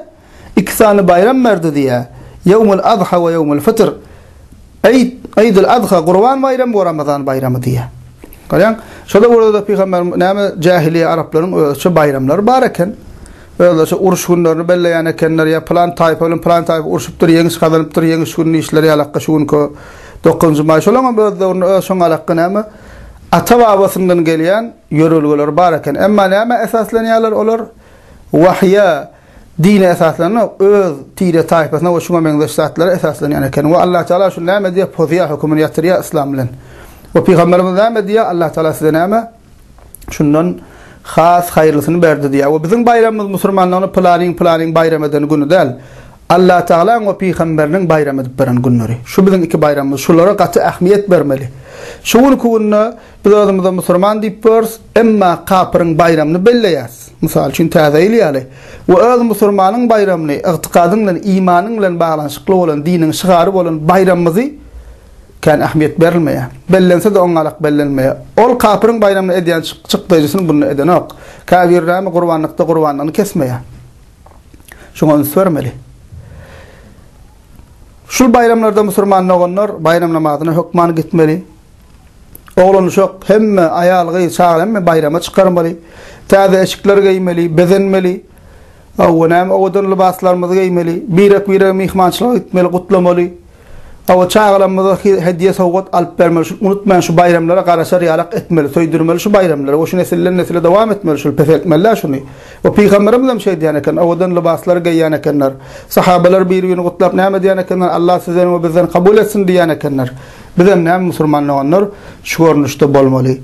Iki sany baýram berdi diýýär. Ýewmul adha we ýewmul fitr. Eýd, Eýdül adha, Gurban baýramy we Ramazan baýramy diýýär. Görýäň? Şo döwürde-de pygamber näme jähiliýe araplaryň özçe baýramlary bar eken. Özlerçe uruş günlerini belleýän ekenler, ýa pylan taýpa bilen pylan taýpa urşupdyr, ýeňiş gazanypdyr, ýeňiş gününi işleri ýalakga şu günki dokuzynjy maý. Şolaň hem öz döwründe öz şoň ýalakga näme ata-babasyndan gelýän ýörelgeleri bar eken. Emma nämä esaslanýarlar olar? Wahýa Dine esaslananok, öz tire-taýpasyna we şuňa meňzeş zatlara esaslanýan eken. We Allah Teala şuny näme diýýär? Pozýar, hökümini ýatyrýar yslam bilen. We Pygamberimiz näme diýýär? Allah Teala size näme? Şundan has haýyrlysyny berdi diýýär. We biziň baýramymyz musurmanlaryň pylanyň pylanyň baýram eden güni däl. Allah Tealanyň we pygamberiniň baýram edip beren günleri. Şu biziň iki baýramymyz. Şulara gaty ähmiýet bermeli. Şu günki günde Biz özümize musurman diýip ýörüs, emma kapyryň baýramyny belleýäs. Mysal üçin Täze ýyl ýaly. We öz musurmanyň baýramyny, ygtykadyň bilen, imanyň bilen baglanyşykly bolan, diniň şygary bolan baýramymyzy kän ähmiýet berilmeýär. Bellense-de oňňalak bellenmeýär. Ol kapyryň baýramyna edýän çykdaýjysyny bunda edenok. Käbiri näme gurbanlykda gurbanlygyny kesmeýär. Şuňa üns bermeli. Şul baýramlarda musurman doganlar baýram namazyna hökman gitmeli. Oglan-uşak hemme, aýal-gyz, çaga hemme baýrama çykarmaly. Täze eşikler geýmeli, bezenmeli. Hawa, näme owadan lybaslarymyzy geýmeli. Birek-birege myhmançylyga gitmeli, gutlamaly. Hawa, çagalarymyza hediýe-sowgat alyp bermeli. Şuny unutman şu baýramlara garaşar ýalak etmeli, söýdürmeli şu baýramlary we şu nesilden-nesile dowam etmeli şuny, peseltmeli däl şuny. We pygamberimiz hem şeýdýän eken, owadan lybaslary geýýän ekenler. Sahabalar bir-birini gutlap näme diýýän ekenler? Allah sizden we bizden kabul etsin diýýän ekenler. Bizem näme musurman doganlar şu görnüşde bolmaly.